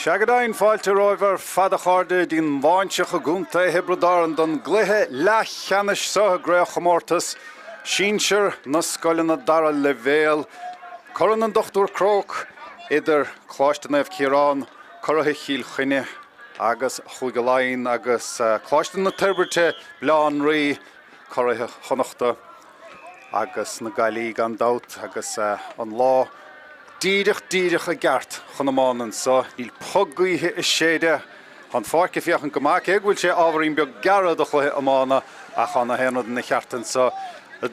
Sea go deimhin, fáilte romhaibh ar fad a chairde dtí'n mBáinseach i gContae Thiobraid Árann don gcluiche leathcheannais seo i gCraobhchomórtas Sinsear na Scoileanna Dara Leibhéal, Corn an Dr Cróc idir Coláiste Naomh Ciarán, curaithe Chill Chainnigh agus Chúige Laighean agus Coláiste na Toirbhirte, Baile Átha an Rí, curaithe Chonnachta agus na Gaillí gan dabht agus an lá díreach díreach i gceart chun iomána anso. Níl puth gaoithe ag séideadh. Tá an pháirc ag féachaint go maith cé go bhfuil sé ábhairín beag gearrtha do chluiche iomána ach tá na haon rud ina cheart anso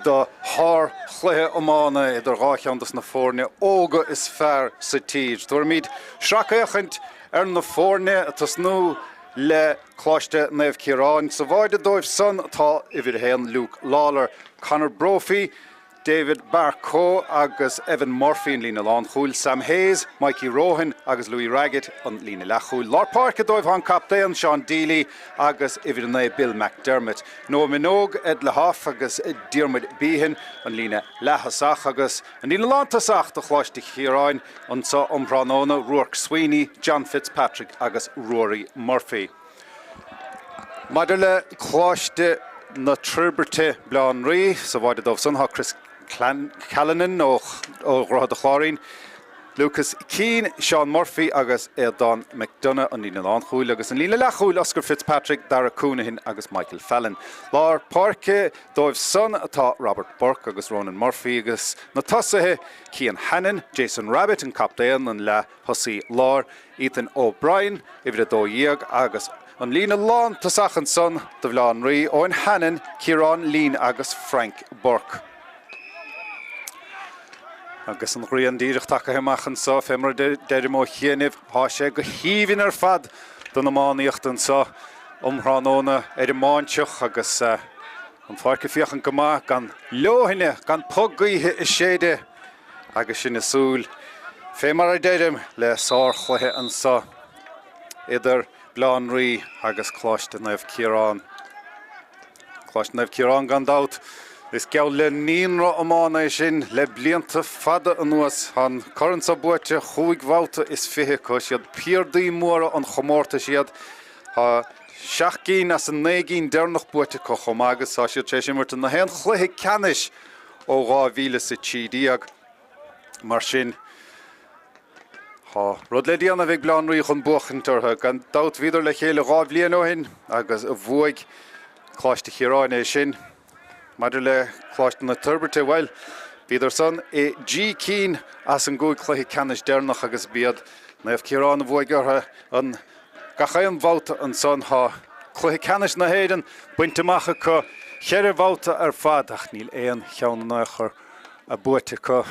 do shár-chluiche iomána idir dhá cheann dos na foirne óga is fearr sa tír. Tabharfaimid sracfhéachaint ar na foirne ag tosnú le Coláiste Naomh Ciaráin. Sa bháide dóibh san tá uimhir 1 Luke Lawlor, Conor Brophy, David Barcoe agus Evan Murphy an líne lánchúil, Sam Hayes, Mikey Rohan agus Louis Raggett an líne leathchúil. Lár páirce dóibh tá an captaen Seán Deely agus uimhir 9 Bill McDermott. Noah Minogue, Ed Lahoff agus Diarmuid Behan an líne leath-thosach agus an líne lántosach do Choláiste Chiaráin Anso um thráthnóna, Ruarc Sweeney, John Fitzpatrick agus Ruairí Murphy. Maidir le Coláiste na Toirbhirte, Baile Átha an Rí, sa bháide dóibh san tá Chris Callanan ó Dhroichead a' Chláirín, Lucas Keane, Seán Murphy agus Aodán McDonagh, an líne lánchúil agus an líne leathchúil, Oscar Fitzpatrick, Dara Counihan agus Michael Fallon. Lár páirce dóibh san tá Robert Burke agus Ronan Murphy agus na tosaithe, Cian Hannon, Jason Rabbitte, an captaen, an leath-thosaí láir, Ethan O'Brien, uimhir 12, agus an líne lántosach ansan do Bhaile Átha an Rí, Eoin Hannon, Ciarán Leen agus Frank Burke. Agus an ghrian díreach tagtha amach anso, fé mar a deirim ó chianaibh, tá sé go haoibhinn ar fad don iománaíocht anso um thráthnóna ar an mBáinseach agus An pháirc ag féachaint go maith, gan leoithne, gan puth gaoithe ag séideadh agus sinn ag súil, fé mar a deirim, le sárchluiche anso idir Baile Átha an Rí agus Coláiste Naomh Ciarán. Coláiste Naomh Ciarán gan dabht, is geall le naíonra iomána é sin le blianta fada anuas. Tá an corn so buaite chúig bhabhta is fiche acu. Is iad piardaí móra an chomórtais iad. Tá seacht gcinn as an naoi gcinn deireanach buaite acu chomh maith agus tá siad tar éis imirt i ngach aon chluiche ceannais ó 2013. Mar sin, tá rud le déanamh ag Baile Átha an Rí chun buachaint orthu. Gan dabht bhíodar le chéile dhá bhliain ó shin agus bhuaigh Coláiste Chiaráin é sin. Maidir le Coláiste na Toirbhirte, bhuel, bhíodar san i dtrí cinn as an gcúig chluiche ceannais deireanach agus b'iad Naomh Ciarán a bhuaigh orthu an gach aon bhabhta ansan. Tá cluiche ceannais na hÉireann bainte amach acu cheithre bhabhta ar fad ach níl aon cheann in aon chor buaite acu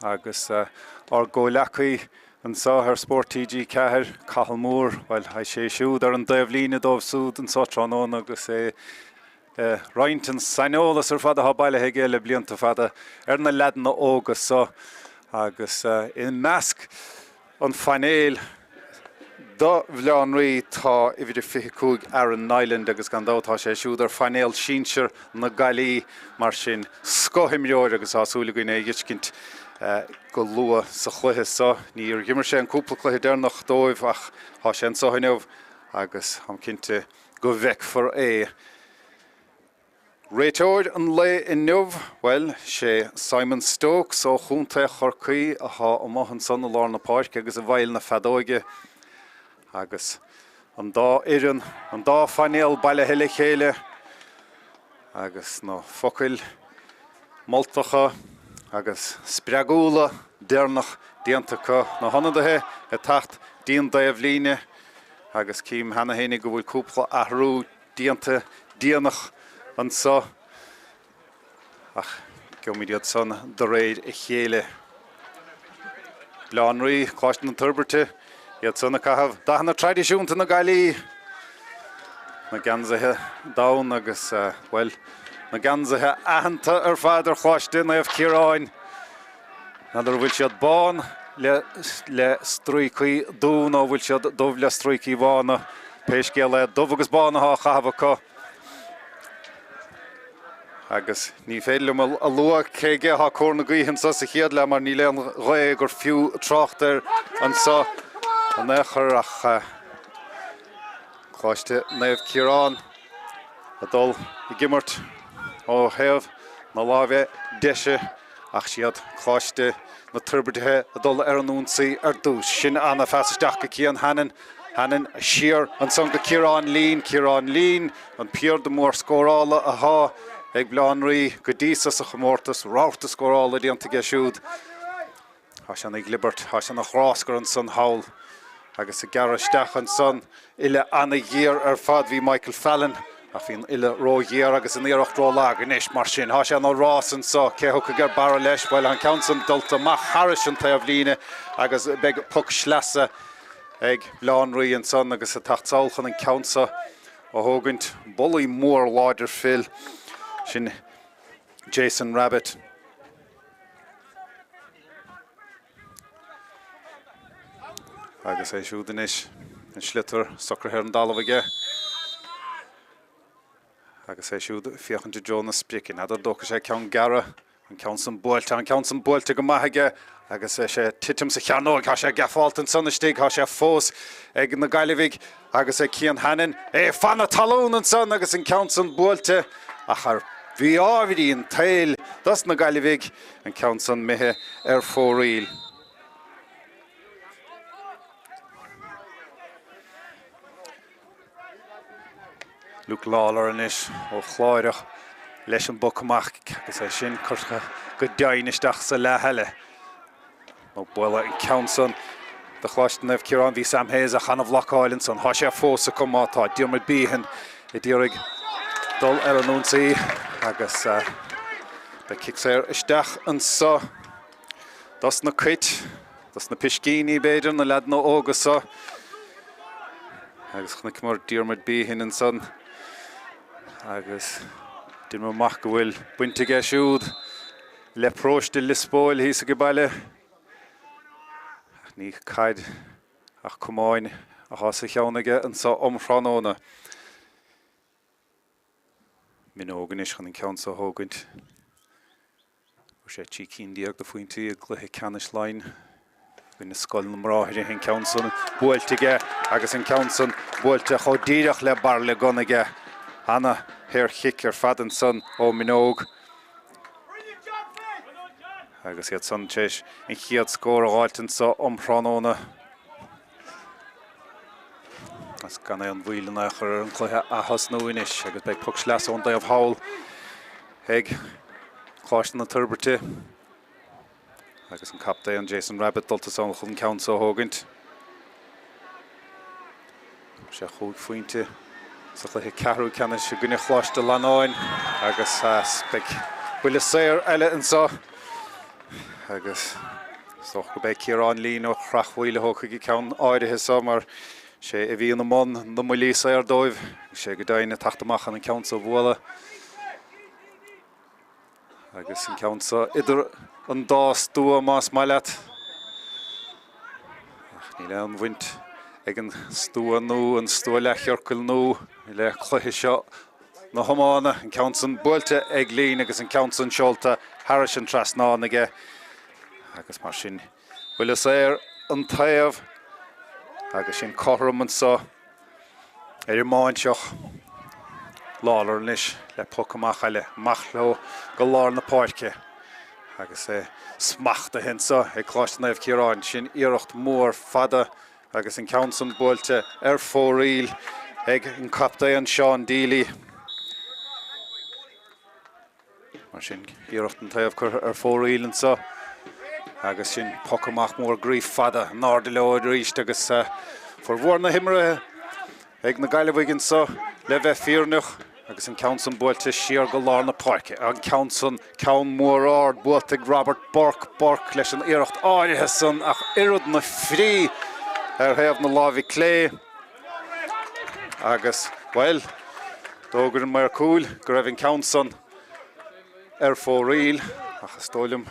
agus ár gcomhleacaí anseo ar Spórt TG4, Cathal Moore, bhuel, tá sé siúd ar an dtaobhlíne dóibh siúd anseo tráthnóna agus é roinnt an saineolas ar fad atá bailithe aige le blianta fada ar na leaideanna óga so agus i measc an phainéil do Bhaile Átha an Rí tá uimhir a 25 Aaron Niland agus gan dabht tá sé siúd ar phainéal sinsir na Gaillí mar sin scothimreoir agus tá súil againn é a dh'fheiscint go luath sa chluiche so. Níor dh'imir sé an cúpla cluiche deireanach dóibh ach tá sé anso inniu agus táim cinnte go bhfeicfear é. Réiteoir an lae inniu, bhuel, sé Simon Stokes ó Chontae Chorcaí atá amuigh ansan i lár na páirce agus i bhfeighil na feadóige agus an dá fhoireann, an dá phainéal bailithe le chéile agus na focail moltacha agus spreagúla deireanach déanta acu, na hionadaithe ag teacht dtí'n dtaobhlíne agus cím cheana féinig go bhfuil cúpla athrú déanta déanach anso ach gheobhaimid iad san de réir a chéile. Baile Átha an Rí, Coláiste na Toirbhirte, iad san ag caitheamh dathanna traidisiúnta na Gaillí, na geansaithe donn agus, bhuel, na geansaithe aitheanta ar fad ar Choláiste Naomh Ciaráin. N'fheadar an bhfuil siad bán le stríocaí dubha nó an bhfuil siad dubh le stríocaí bána. Pé scéal é, dubh agus bán atá á chaitheamh acu. Agus ní féidir liom a lua cé aige atá cóir na gaoithe anseo sa chéad leath mar níl aon ghaoth gur fiú trácht air anseo. in aon chor ach Coláiste Naomh Ciarán ag dul ag imirt ó thaobh na láimhe deise ach siad Coláiste na Toirbhirte ag dul ar an ionsaí ar dtús. Sin ana-phas isteach go Cian Hannon. Hannon siar ansan go Ciarán Leen. Ciarán Leen, an piarda mór scórála athá ag Baile Átha an Rí go dtí so sa chomórtas. Rabharta scórála déanta aige siúd. Tá sé ina ghliobairt, tá sé ina ghráscar ansan thall agus ag gearradh isteach ansan. Uille ana-ghéar ar fad. Bhí Michael Fallon ach bhí an uille ró-ghéar agus an iarracht ró-lag. Anois, mar sin, tá sé ina rás anso. Cé thiocfaidh ar barra leis? Bhuel, an ceann san dulta amach thairis an taobh líne agus beidh poc sleasa ag Baile Átha an Rí ansan agus ag teacht sall chun an ceann so a thógaint. Bulaí mór láidir Phil. Sin Jason Rabbitte. Agus é siúd anois, an sliotar socraithe ar an dtalamh aige. Agus é siúd ag féachaint i dtreo na sprice. N'fheadar an dtógfaidh sé ceann gearra, an ceann san buailte, an ceann san buailte go maith aige agus é ag titim sa chearnóg. Tá sé geafálta ansan istigh, tá sé fós ag na Gaillimhigh agus ag Cian Hannon. É fan na talún ansan agus an ceann san buailte ach ar mhí-ámharaí an tsaoil dos na Gaillimhigh, an ceann san imithe ar fóraoil. Luke Lawlor anois ó Chláireach leis an bpoc amach agus é sin curtha go doimhin isteach sa leath eile. Nó buaileadh an ceann san do Choláiste Naomh Ciarán. Bhí Sam Hayes ach ana-bhlocáil ansan. Tá sé fós acu má tá Diarmuid Behan ag iarraidh dul ar an ionsaí agus beidh cic saor isteach anso dos na Cait, dos na Piscíní b'fhéidir, na leaideanna óga so. Agus chonaiceamar Diarmuid Behan ansan agus d'imir amach go bhfuil baint aige siúd le paróiste Liospóil thíos age baile. Ach ní caid ach camáin athá sa cheann aige anso um thráthnóna. Minogue anois chun an ceann so a thógaint. Fuair sé 13 cinn de phointí i gcluiche ceannais Laighean i gcoinne Scoil na mBráithre. An ceann san buailte aige agus an ceann san buailte chomh díreach le bairille gunna aige. Ana shaor-chic ar fad ansan ó Minogue. Agus iad san tar éis an chéad scór a dh'fháilt anso um thráthnóna. Agus gan aon mhoill in aon chor ar an cluiche a thosnú anois agus beidh poc sleasa ón dtaobh thall ag Coláiste na Toirbhirte agus an captaen Jason Rabbitte dulta sall chun an ceann so a thógaint. Sé chúig phointe sa chluiche ceathrú ceannais i gcoinne Choláiste Fhlannáin agus beidh buille saor eile anseo agus is dócha go beidh Ciarán Leen ó Shrath Mhaoil a thógfaidh an ceann áirithe seo mar sé a bhí ina mbun na mbuillí saor dóibh. Sé go deimhin ag teacht amach chun an ceann seo a bhualadh. Agus an ceann seo idir an dá stua, más maith leat. Ach níl aon bhaint ag an stua nó an stua leathchiorcail nó le cluiche seo na hiomána. An ceann san buailte ag Leen agus an ceann san seolta thairis an trasnán aige. Agus mar sin, buille saor an taobh agus sin cothrom anso. Ar an mBáinseach, Lawlor anois le poc amach eile, amach leo go lár na páirce agus é smachtaithe anseo ag Coláiste Naomh Ciaráin. Sin iarracht mhór fada agus an ceann san buailte ar fóraoil ag an captaen Seán Deely. Mar sin, iarracht an taobh curtha ar fóraoil anseo agus sin poc amach mór groí fada in airde leo arís agus formhór na himreoirí ag na Gaillimhigh anseo le bheith fírinneach agus an ceann san buailte siar go lár na páirce. An ceann san, ceann mór ard buailte ag Robert Burke, Burke leis an iarracht áirithe san ach oiread na frí ar thaobh na láimhe clé agus, bhuel, d'fhógair an maor cúil go raibh an ceann san ar fóraoil, ach is dóigh liom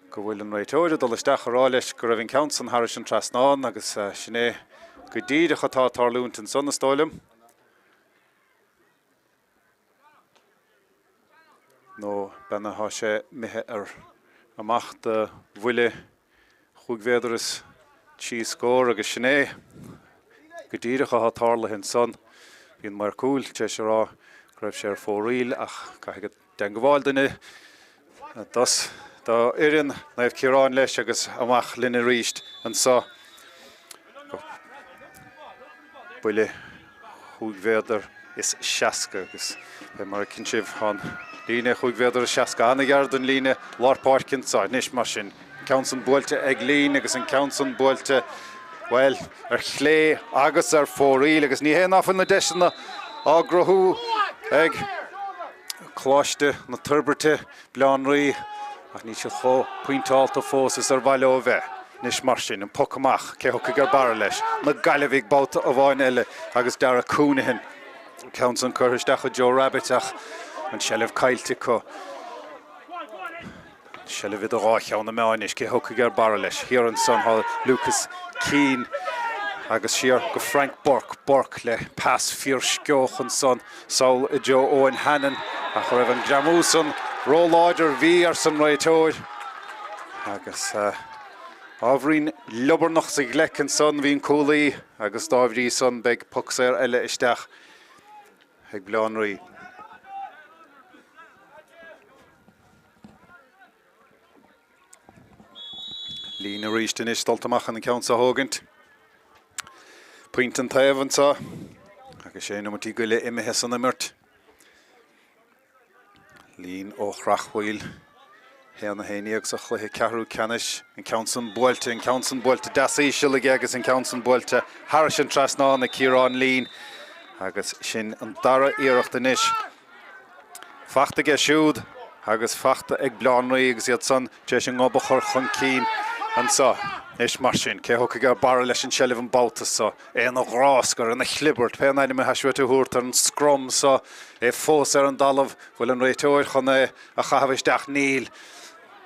go bhfuil an réiteoir ag dul isteach a rá leis go raibh an ceann san thairis an trasnán agus sin é go díreach atá ag tarlúint ansan, is dóigh liom. Nó b'in atá sé imithe ar amach de bhuille chúig mhéadar is. 3 scór agus sin é go díreach atá tarlaithe ansan. Bhí an maor cúil tar éis a rá go raibh sé ar fóraoil ach caithfidh go dteangabháil duine dos do fhoireann Naomh Ciarán leis agus amach linn arís anso go buille chúig mhéadar is 60 agus fé mar a fheiceann sibh tá an líne chúig mhéadar is 60 an-ghearr don líne lár páirce anso anois mar sin an ceann san buailte ag Leen agus an ceann san buailte bhuel ar chlé agus ar fóraoil agus ní hé ná fuil na deiseanna á gcruthú ag Coláiste na Toirbhirte, Baile Átha an Rí, ach níl siad chomh pointeálta fós is ar mhaith leo a bheith. Anois mar sin, an poc amach, cé thiocfaidh ar barra leis? Na Gaillimhigh babhta amháin eile agus Darragh Counihan. An ceann san curtha isteach ag Joe Rabbitte ach an seilbh caillte acu. Seilbh idir dhá cheann na meá anois, cé thiocfaidh ar barra leis? Thiar ansan tá Lucas Keane agus siar go Frank Burke. Burke le pas fíorsceoch ansan sall i dtreo Owen Hannon ach an raibh an greamú san róláidir? Bhí, arsa an réiteoir. Agus ábhairín liobarnach sa ghleic ansan bhí an cúlaí agus dá bhrí san beidh poc saor eile isteach ag Baile Átha an Rí. Leen arís anois dulta amach chun an ceann seo a thógaint. Pointe an taobh anseo agus sé neomatí go leith imithe san imirt. Leen ó Shrathmhaoil. 1-11 sa chluiche ceathrú ceannais. An ceann san buailte, an ceann san buailte deas íseal aige agus an ceann san buailte thairis an trasnán ag Ciarán Leen. Agus sin an dara iarracht anois. Fachta aige siúd agus fachta ag Baile Átha an Rí agus iad san tar éis a ngob a chur chun cinn anso. Anois mar sin, cé thiocfaidh ar barra leis an seilbh an babhta so? É ina ghráscar, ina chlibirt, pé an ainm atá sibh a thabhairt ar an scrum so, é fós ar an dtalamh, bhfuil an réiteoir chun é a chaitheamh isteach? Níl.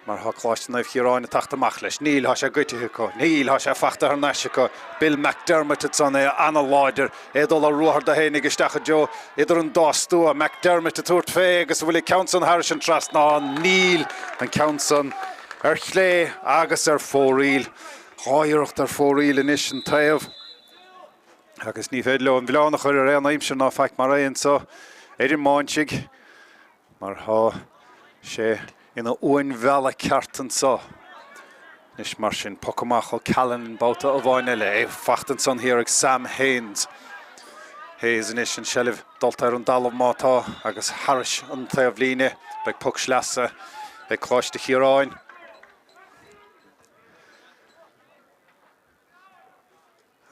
Mar tá Coláiste Naomh Chiaráin ag teacht amach leis. Níl, tá sé goidte acu. Níl, tá sé fachta thar n-ais acu. Bill McDermott ansan, é ana-láidir, é ag dul ar ruathar do fhéinig isteach i dtreo idir an dá stua. McDermott ag tabhairt fé agus an bhfuil an ceann san thairis an trasnán? Níl, an ceann san ar chlé agus ar fóraoil. Dhá iarracht ar fóraoil anois an taobh agus ní féidir leo an mhilleán a chur ar aon aimsir ná faic mar é anso ar an mBáinsigh. Mar thá sé ina uainmhealladh ceart anso. Anois mar sin, poc amach ó Callanan babhta amháin eile. É fachta ansan thiar ag Sam Haines. Hayes anois, an seilbh dulta ar an dtalamh má tá, agus thairis an taobhlíne. Beidh poc sleasa ag Coláiste Chiaráin.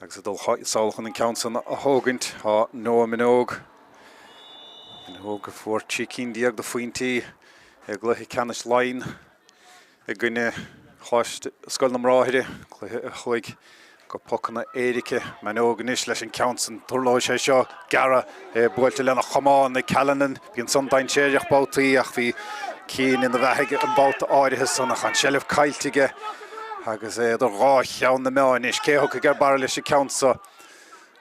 Agus ag dul sall chun an ceann san a thógaint tá Noah Minogue. Minogue a fuair 13 cinn de phointí i gcluiche ceannais Laighean i gcoinne Choláiste Scoil na mBráithre, cluiche a chuaigh go pocanna éirice. Minogue anois leis an ceann san. Tarlóidh sé seo gearradh é buailte lena chamán ag Callanan. Bíonn san dainséarach babhtaí ach bhí Keane ina bheathaidh an babhta áirithe san ach an seilbh caillte aige agus é idir dhá cheann na meá anois. Cé a thiocfaidh ar barra leis an ceann so?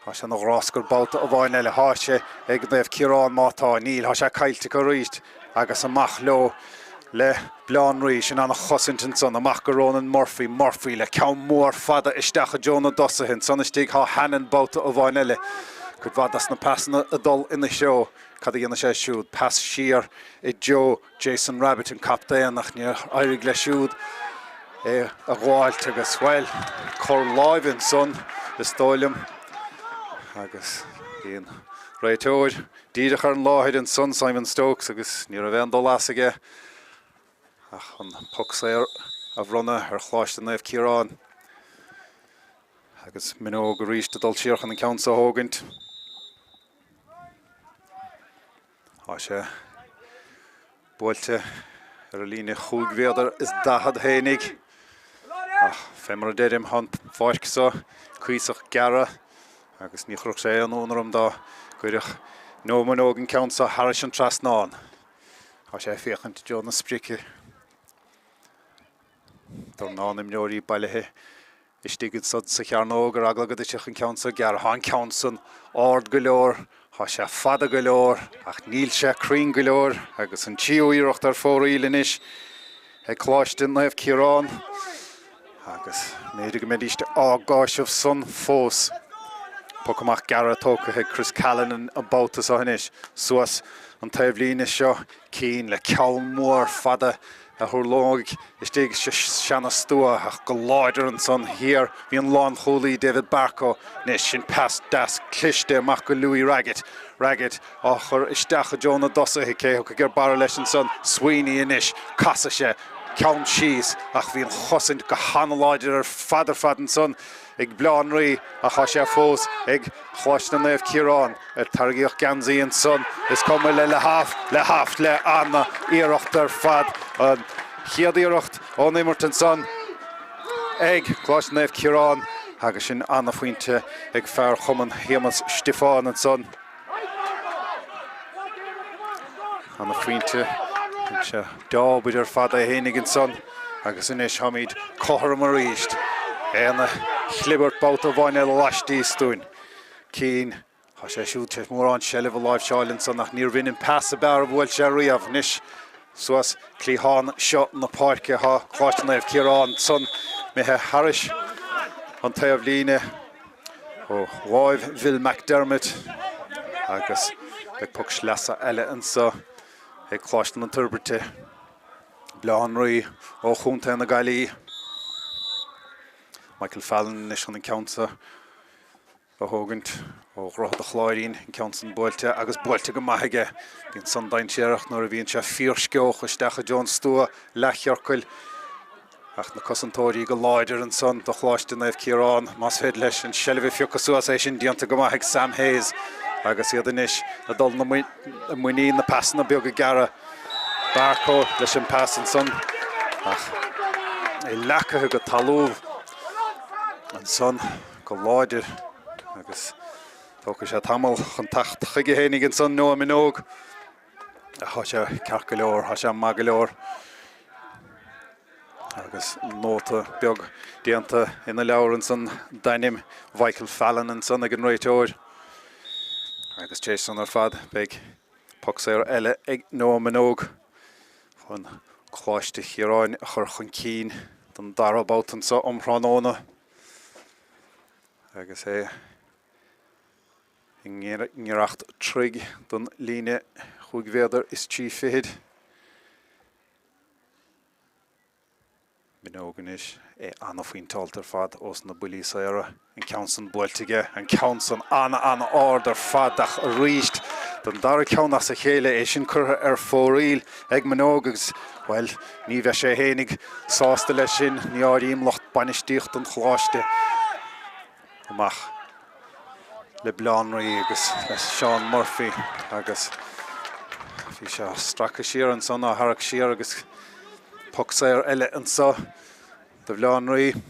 Tá sé ina ghráscar babhta amháin eile. Tá sé ag Naomh Ciarán má tá. Níl. Tá sé caillte acu arís agus amach leo le Baile Átha an Rí. Sin an-chosaint ansan. Amach go Ronan Murphy. Murphy le ceann mór fada isteach i dtreo na dtosaithe. Ansan istigh tá Hannon babhta amháin eile. Cuid mhaith dos na pasanna ag dul ina threo. Cad a dhéanfaidh sé siúd? Pas siar i dtreo Jason Rabbitte, an captaen, ach níor éirigh leis siúd é a ghabháilt agus, bhuel, cor láimhe ansan, is dóigh liom. Agus bhí an réiteoir díreach ar an láthair ansan, Simon Stokes, agus ní raibh aon dul as aige ach an poc saor a bhronnadh ar Choláiste Naomh Ciarán. Agus Minogue arís ag dul siar chun an ceann so a thógaint. Tá sé buailte ar an líne chúig mhéadar is daichead fhéinig. Ach fé mar a deirim, tá an pháirc so cuíosach gearra agus ní chuirfeadh sé aon ionadh orm dá gcuirfeadh Noah Minogue an ceann so thairis an trasnán. Tá sé ag féachaint i dtreo na sprice. Dornán imreoirí bailithe istigh ansan sa chearnóg ar eagla go dtitfeadh an ceann so gearr. Tá an ceann san ard go leor, tá sé fada go leor, ach níl sé cruinn go leor agus an tríú iarracht ar fóraoil anois ag Coláiste Naomh Ciarán agus. An b'fhéidir go mbeidís á gcáiseamh san fós. Poc amach gearr tógtha ag Chris Callanan an babhta seo anois. Suas an taobhlíne seo Keane le ceann mór fada a thuirlingeoidh istigh sa seana-stua ach go láidir ansan thiar bhí an lánchúlaí David Barcoe. Anois sin pas deas cliste amach go Louis Raggett. Raggett á chur isteach i dtreo na dtosaithe. Cé a thiocfaidh ar barra leis ansan? Sweeney anois. Casfaidh sé ceann síos ach bhí an chosaint go han-láidir ar fad ar fad ansan ag Baile Átha an Rí ach tá sé fós ag Coláiste Naomh Ciarán. Ar tarraingíodh geansaí ansan? Is cuma le Le Haf, Le Haf le an-iarracht ar fad. An chéad iarracht ón imirt ansan ag Coláiste Naomh Ciarán agus sin an-phointe ag fear Chumann Shéamus Stiofáin ansan. An-phointe. Dea-obair ar fad é fhéinig ansan agus anois táimid cothrom arís. É ina chlibirt babhta amháin eile laistíos dúinn. Keane, tá sé siúd tar éis mórán seilbh a láimhseáil ansan ach níorbh in an pas ab fhearr a bhuail sé riamh. Anois suas cliathán seo na páirce tá Coláiste Naomh Ciarán ansan imithe thairis an taobh líne. Ó láimh Bhill McDermott agus beidh poc sleasa eile anseo ag Coláiste na Toirbhirte, Baile Átha an Rí ó Chontae na Gaillimhe. Michael Fallon anois chun an ceann seo a thógaint ó Dhroichead a' Chláirín, an ceann san buailte agus buailte go maith aige. Bíonn san dainséarach nuair a bhíonn sé fíorsceoch isteach i dtreo an stua leathchiorcail. Ach na cosantóirí go láidir ansan do Choláiste Naomh Ciarán, más féidir leis an seilbh a phiocadh suas, é sin déanta go maith ag Sam Hayes agus iad anois ag dul i muinín na pasanna beaga gearra. Barcoe leis an pas ansan ach é leacaithe go talamh ansan go láidir agus tógfaidh sé tamall chun teacht chuige fhéinig ansan Noah Minogue. Tá sé ceart go leor, tá sé maith go leor. Agus nóta beag déanta ina leabhar ansan d'ainm Mhichael Fallon ansan ag an réiteoir. Agus tar éis san ar fad beidh poc saor eile ag Noah Minogue chun Coláiste Chiaráin a chur chun cinn don dara babhta anso um thráthnóna. Agus é i ngiorracht troigh don líne chúig mhéadar is trí fichid. Minogue anois, é ana-phointeáilte ar fad ós na buillí saora. An ceann san buailte aige, an ceann san ana-ana-ard ar fad ach arís don dara ceann as a chéile é sin curtha ar fóraoil ag Minogue agus, bhuel, ní bheidh sé fhéinig sásta leis sin, ní áirím lucht bainistíochta an Choláiste. Amach le Baile Átha an Rí agus le Seán Murphy agus bhí sé á stracadh siar ansan, á tharrac siar agus poc saor eile anso do Bhaile Átha an Rí.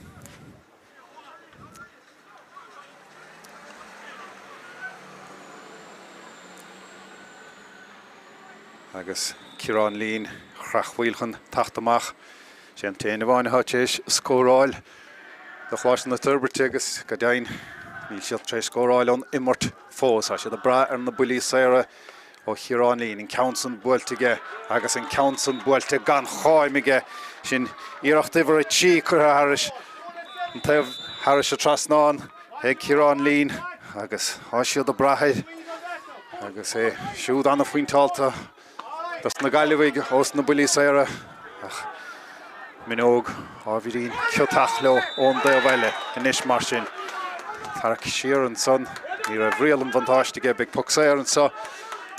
Agus Ciarán Leen Chreachmhaoil chun teacht amach. Sé an t-aon amháin atá tar éis scóráil do Choláiste na Toirbhirte agus go deimhin níl siad tar éis scóráil ón imirt fós. Tá siad ag brath ar na buillí saora ó Chiarán Leen. An ceann san buailte aige agus an ceann san buailte gan cháim aige. Sin iarracht uimhir 3 curtha thairis an taobh thairis an trasnán ag Ciarán Leen agus tá siad ag brath air agus é siúd ana-phointeálta. Dos na Gaillimhigh ós na buillí saora ach Minogue ábhairín ciotach leo ón dtaobh eile anois mar sin. Tarrac siar ansan, ní raibh riail an bhuntáiste aige, beidh poc saor anseo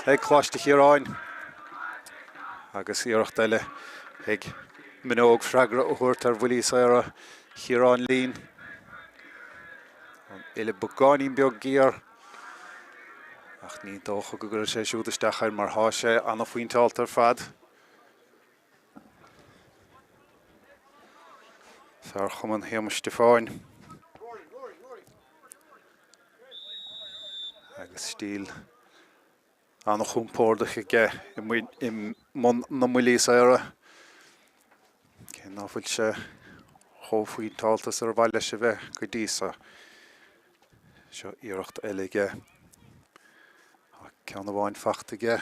ag Coláiste Chiaráin agus iarracht eile ag Minogue freagra a thabhairt ar bhuillí saora Chiaráin Leen. An uille beagáinín beag géar. Ach ní dócha go gcuirfidh sé siúd isteach air mar thá sé ana-phointeálta ar fad. Fear Chumann Shéamuis Stiofáin. Agus stíl an-chompordach aige i mbun na mbuillí saora. Cé ná fuil sé chomh pointeálta is ar mhaith leis a bheith go dtí so. Seo iarracht eile aige. Tá ceann amháin fachta aige.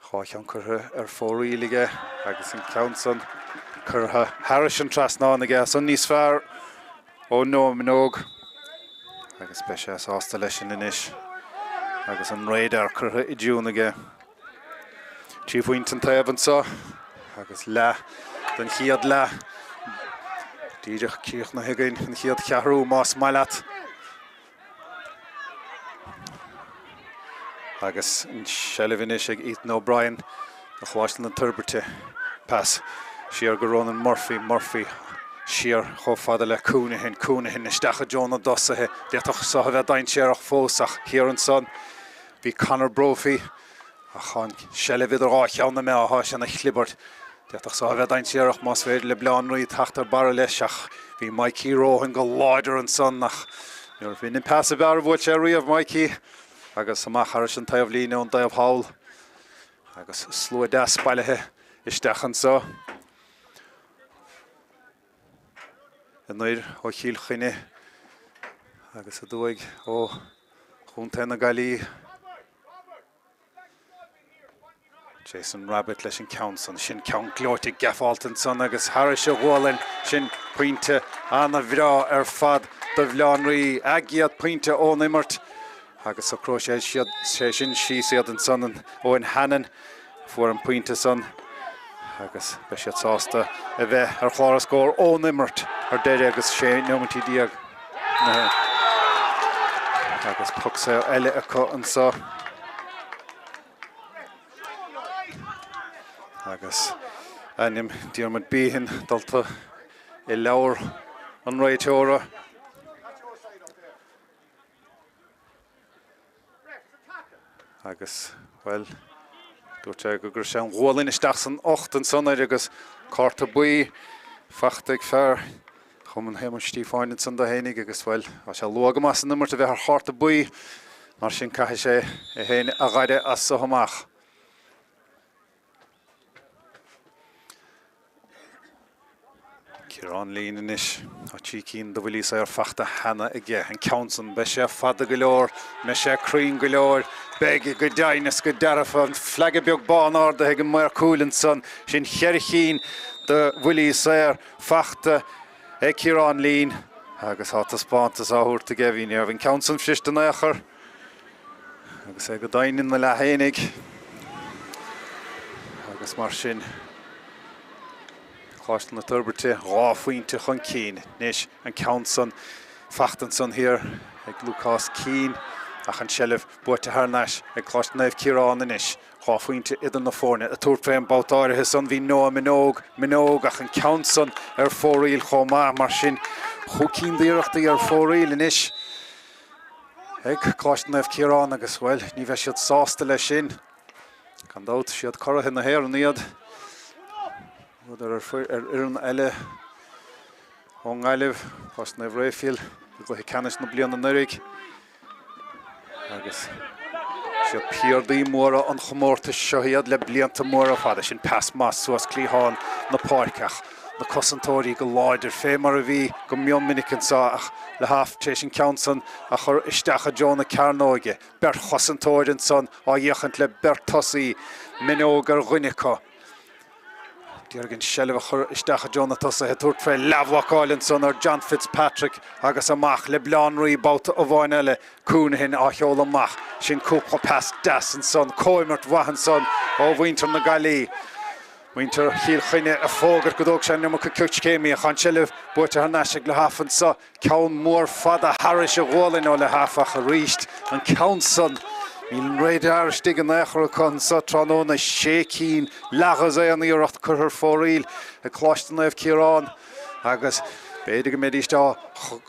Dhá cheann curtha ar fóraoil aige agus an ceann san. Curtha thairis an trasnán aige san níos fearr ó Noah Minogue agus beidh sé sásta leis sin anois agus an radar curtha i dtiún aige. 3 phointe an taobh anseo agus leath den chéad leath díreach críochnaithe againn, an chéad cheathrú más maith leat. Agus an seilbh anois ag Ethan O'Brien do Choláiste na Toirbhirte. Pas siar go Ronan Murphy, Murphy siar chomh fada le Counihan, Counihan isteach i dtreo na dtosaithe. D'fhéadfadh seo a bheith dainséarach fós ach thiar ansan bhí Conor Brophy. Ach tá an tseilbh idir dhá cheann na meá, tá sé ina chlibirt. D'fhéadfadh seo a bheith dainséarach más féidir le Baile Átha an Rí teacht ar barra leis ach bhí Mikey Rohan go láidir ansan ach níorbh in an pas ab fhearr a bhuail sé riamh, Mikey, agus amach thairis an taobhlíne ón dtaobh thall agus slua deas bailithe isteach anseo. Anoir ó Chill Chainnigh agus aduaidh ó Chontae na Gaillimhe. Jason Rabbitte leis an ceann san. Sin ceann gleoite geafálta ansan agus thairis a ghualainn. Sin pointe ana-bhreá ar fad do Bhaile Átha an Rí. A gcéad pointe ón imirt agus socróidh sé sin síos iad ansan. Eoin Hannon a fuair an pointe san agus beidh siad sásta a bheith ar chlár na scór ón imirt ar deireadh agus 16 nóimeintí. Agus poc saor eile acu anseo. Agus ainm Diarmuid Behan dulta i leabhar an réiteora. Agus, bhuel, dúirt sé go gcuir sé an ghualainn isteach san ucht ansan air agus cárta buí fachta ag fear Chumann Shéamuis Stíofáin ansan dó fhéinig agus, bhuel, tá sé luath go maith san imirt a bheith ar chárta buí, mar sin caithfidh sé é féin a ghaire as so amach. Ciarán Leen anois. Tá 3 cinn de bhuillí saor fachta cheana aige. An ceann san, beidh sé fada go leor, mbeidh sé cruinn go leor, beidh go deimhin is go dearfa. An flag beag bán ardaithe ag an maor cúil ansan. Sin cheithre chinn de bhuillí saor fachta ag Ciarán Leen agus tá taispeántas á thabhairt aige. Bhí, ní raibh an ceann san fuirist in aon chor. Agus é go deimhin ina leath fhéinig. Agus mar sin, Coláiste na Toirbhirte 2 phointe chun cinn. Anois an ceann san fachta ansan thiar ag Lúcás Keane ach an tseilbh buaite thar n-ais ag Coláiste Naomh Ciarán anois. 2 phointe idir na foirne. Ag tabhairt fé an babhta áirithe san bhí Noah Minogue, Minogue ach an ceann san ar fóraoil chomh maith. Mar sin, chúig cinn d'iarrachtaí ar fóraoil anois. ag Coláiste Naomh Ciarán agus, bhuel, ní bheidh siad sásta leis sin. Gan dabht, siad curaithe na hÉireann iad. Bhuadar ar fhoireann eile ón nGaillimh, Coláiste Naomh Raphael, i gcluiche ceannais na bliana anuraidh. Agus siad piardaí móra an chomórtais seo iad le blianta móra fada. Sin pas maith suas cliathán na páirce ach na cosantóirí go láidir, fé mar a bhí go mion minic anseo ach Lahaff tar éis an ceann san a chur isteach i dtreo na cearnóige. Beirt chosantóir ansan á fhéachaint le beirt tosaí, Minogue ar dhuine acu. D'iarraidh an seilbh a chur isteach i dtreo na tosaithe, tabhairt fé leathbhlocáil ansan ar John Fitzpatrick agus amach le Baile Átha an Rí babhta amháin eile. Counihan á sheoladh amach. Sin cúpla pas deas ansan, comhimirt mhaith ansan ó mhuintir na Gaillimhe. Muintir Chill Chainnigh ag fógairt go dtóg sé an iomarca coiscéimí ach an tseilbh buaite thar n-ais ag Lahaff anseo. Ceann mór fada thairis a ghualainn ó Lahaff ach arís an ceann san, níl an radar istigh in aon chor acu anseo tráthnóna. Sé cinn, leathdhosaen iarracht curtha ar fóraoil ag Coláiste Naomh Ciarán agus b'fhéidir go mbeidís á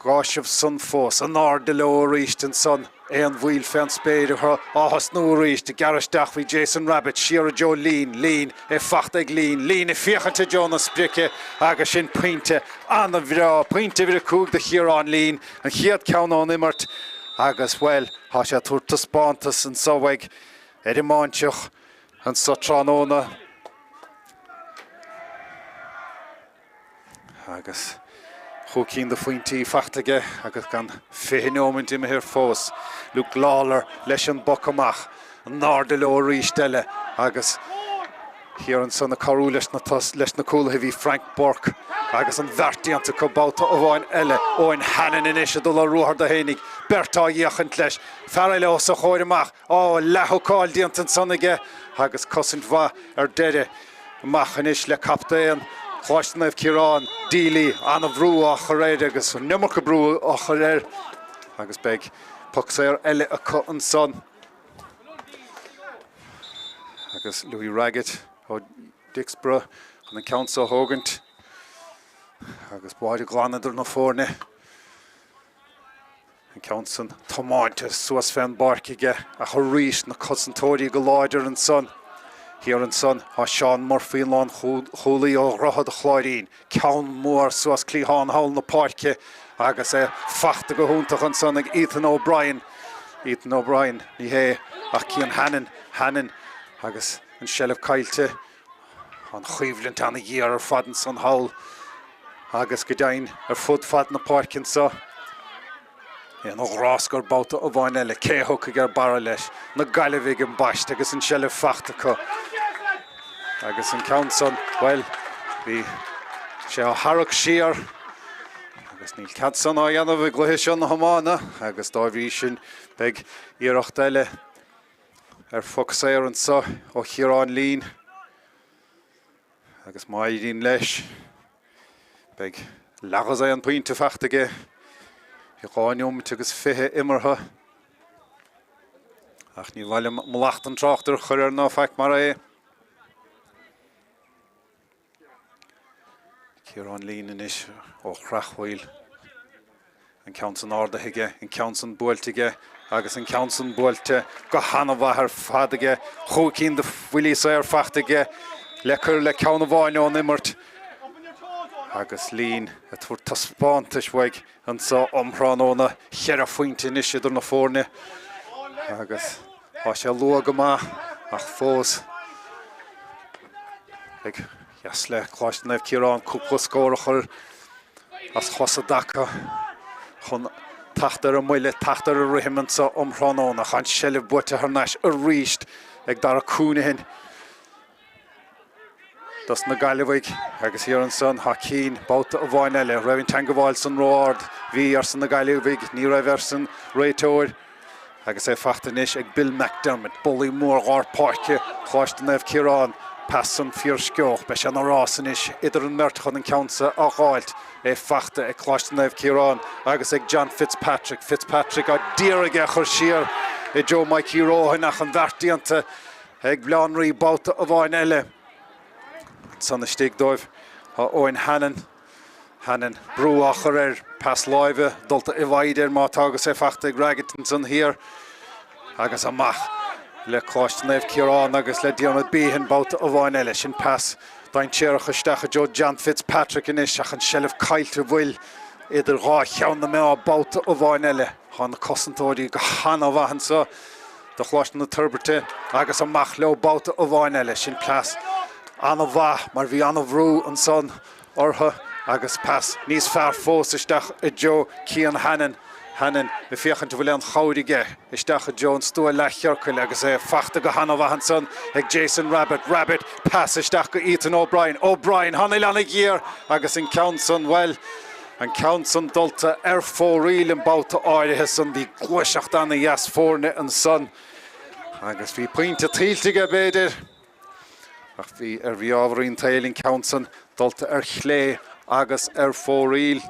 gcáiseamh san fós. In airde leo arís ansan. Aon bhaol fén spéir á thosnú arís, ag gearradh isteach bhí Jason Rabbitte, siar i dtreo Leen, Leen, é fachta ag Leen, Leen ag féachaint i dtreo na sprice agus sin pointe an-bhreá, pointe uimhir 5 do Chiarán Leen, an chéad ceann ón imirt agus, bhuel, tá sé ag tabhairt taispeántas anso uaidh ar an mBáinseach anso tráthnóna. Agus chúig cinn de phointí fachta aige agus gan 20 neomant imithe fós. Luke Lawler leis an bpoc amach. In airde leo arís eile agus. Thiar ansan ag cabhrú leis na leis na cúlaithe bhí Frank Burke agus an bheart déanta acu babhta amháin eile. Eoin Hannon anois ag dul ar ruathar dó fhéinig. Beirt á fhéachaint leis. Fear eile os a chomhair amach. Á, leath-hookáil déanta ansan aige agus cosaint mhaith ar deireadh. Amach anois le captaen Choláiste Naomh Ciarán, Deely, an-bhrú á chur air agus an iomarca brú á chur air agus beidh poc saor eile acu ansan. Agus Louis Raggett ó Dicksboro chun an ceann seo a thógaint agus báire glan idir na foirne. An ceann san tiomáinte suas fén bpáirc aige ach arís na cosantóirí go láidir ansan. Thiar ansan tá Seán Murphy an lánchúlaí ó Dhroichead a' Chláirín. Ceann mór suas cliathán thall na páirce agus é fachta go hiontach ansan ag Ethan O'Brien. Ethan O'Brien, ní hé ach Cian Hannon. Hannon agus an seilbh caillte. An choimhlint ana-ghéar ar fad ansan thall agus go deimhin ar fud fad na páirce anso. É ina ghráscar babhta amháin eile. Cé a thiocfaidh ar barra leis? Na Gaillimhigh ambaiste agus an tseilbh fachta acu. Agus an ceann san, bhuel, bhí sé á tharrac siar agus níl cead san á dhéanamh i gcluiche seo na hiomána agus dá bhrí sin beidh iarracht eile ar phoc saor anso ó Chiarán Leen agus má éiríonn leis beidh leathdhosaen pointe fachta aige i 2 neomat agus 20 imeartha. Ach ní mhaith liom mallacht an tráchtaire a chur air ná faic mar é. Ciarán Leen anois ó Chreachmhaoil. An ceann san ardaithe aige, an ceann san buailte aige agus an ceann san buailte go han-mhaith ar fad aige. Chúig cinn de bhuillí saor fachta aige le cur le ceann amháin ón imirt agus Leen ag tabhairt taispeántais uaidh anso um thráthnóna. Cheithre phointe anois idir na foirne agus Tá sé luath go maith ach fós ag dheas le Coláiste Naomh Ciarán cúpla scór a chur as chos i dtaca chun teacht ar an mbuille, teacht ar an rithim anseo um thráthnóna. Tá an tseilbh buaite thar n-ais arís ag Dara Counihan dos na Gaillimhigh agus thiar ansan tá Keane babhta amháin eile. Raibh an teangabháil san ró-ard? Bhí, arsa na Gaillimhigh. Ní raibh, arsa an réiteoir. Agus é fachta anois ag Bill McDermott, bulaí mór lár páirce Choláiste Naomh Ciarán. Pas san fíorsceoch. Beidh sé ina rás anois idir an mbeirt chun an ceann seo a dh'fháilt. É fachta ag Coláiste Naomh Ciarán agus ag John Fitzpatrick. Fitzpatrick á d'iarraidh é a chur siar i dtreo Mikey Rohan ach an bheart déanta Ag Baile Átha an Rí babhta amháin eile ansan istigh dóibh tá Eoin Hannon. Hannon, brú á chur air, pas láimhe dulta i bhfoighid air má tá agus é fachta ag Raggett ansan thiar agus amach le Coláiste Naomh Ciarán agus le Diarmuid Behan babhta amháin eile. Sin pas dainséarach isteach i dtreo John Fitzpatrick anois ach an seilbh caillte bhfuil idir dhá cheann na meá babhta amháin eile. Tá na cosantóirí go han-mhaith anseo do Choláiste na Toirbhirte agus amach leo babhta amháin eile. Sin pas an-mhaith mar bhí an-bhrú ansan orthu agus pas níos fearr fós isteach i dtreo Cian Hannon. Hannon ag féachaint an bhfuil aon chabhair aige isteach i dtreo an stua leathchiorcail agus é fachta go han-mhaith ansan ag Jason Rabbitte. Rabbitte, pas isteach go Ethan O'Brien. O'Brien, thá an uillinn ana-ghéar agus an ceann san, bhuel, An ceann san dulta ar fóraoil an babhta áirithe san. Bhí gluaiseacht ana-dheas foirne ansan agus bhí pointe tuillte aige, b'fhéidir, ach bhí ar mhí-ámharaí an tsaoil an ceann san dulta ar chlé agus ar fóraoil.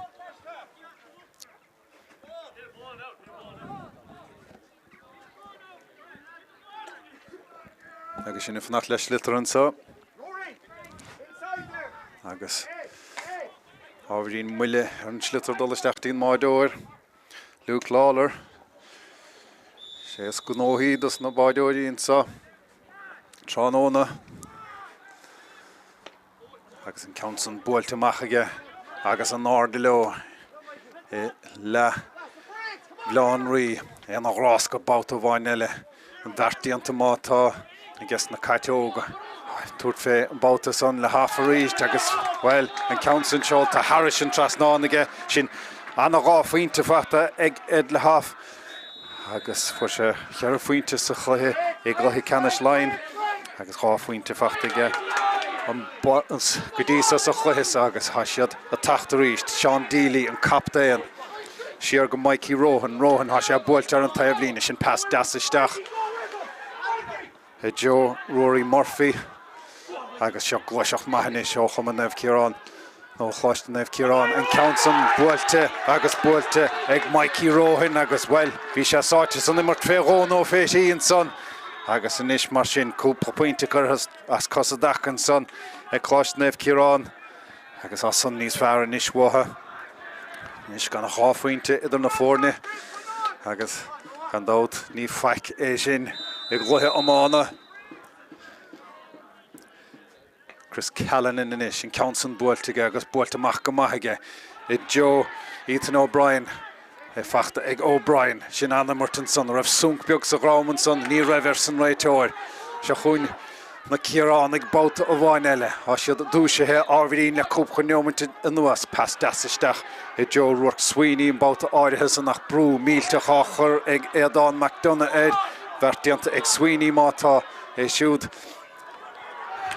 Agus sinn ag fanacht le sliotar anseo. Agus ábhairín moille ar an sliotar dul isteach dtí'n mbáireoir, Luke Lawler. Sé is gnóthaí dos na báireoirí anseo tráthnóna. Agus an ceann san buailte amach aige agus in airde leo i leath Bhaile Átha an Rí. É ina ghrásca babhta amháin eile. An bheart déanta má tá aige na Cait Óga. Tabhairt fé an babhta san le Hoff arís agus, bhuel, an ceann san seolta thairis an trasnán aige. Sin ana dhá phointe faighte ag Ed Le Hoff. Agus fuair sé cheithre phointe sa chluiche i gcluiche ceannais Laighean agus dhá phointe faighte aige. Go dtí so sa chluiche seo agus tá siad ag teacht arís. Seán Deely, an captaen, siar go Mikey Rohan. Rohan, tá sé buailte ar an taobhlíne. Sin pas deas isteach i dtreo Ruairí Murphy agus seo gluaiseacht maith anois ó Chumann Naomh Ciarán nó Choláiste Naomh Ciarán. An ceann san buailte agus buailte ag Mikey Rohan agus, bhuel, bhí sé sáite san imirt fé dhó nó fé thrí ansan agus anois mar sin cúpla pointe curtha As cos i dtaca ansan ag Coláiste Naomh Ciarán agus tá san níos fearr anois uathu. Anois gan ach 2 phointe idir na foirne agus gan dabht ní faic é sin i gcluiche iomána. Chris Callanan anois, an ceann san buailte aige agus buailte amach go maith aige i dtreo Ethan O'Brien. É fachta ag O'Brien. Sin an-imirt ansan. An raibh sonc beag sa dhrom ansan? Ní raibh, arsa an réiteoir. Seo chugainn na Ciaránaigh babhta amháin eile. Tá siad dúisithe ábhairín le cúpla neomaint anuas. Pas deas isteach i dtreo Ruairc Sweeney an babhta áirithe san ach brú millteach á chur ag Aodán McDonagh air. Beart déanta ag Sweeney má tá é siúd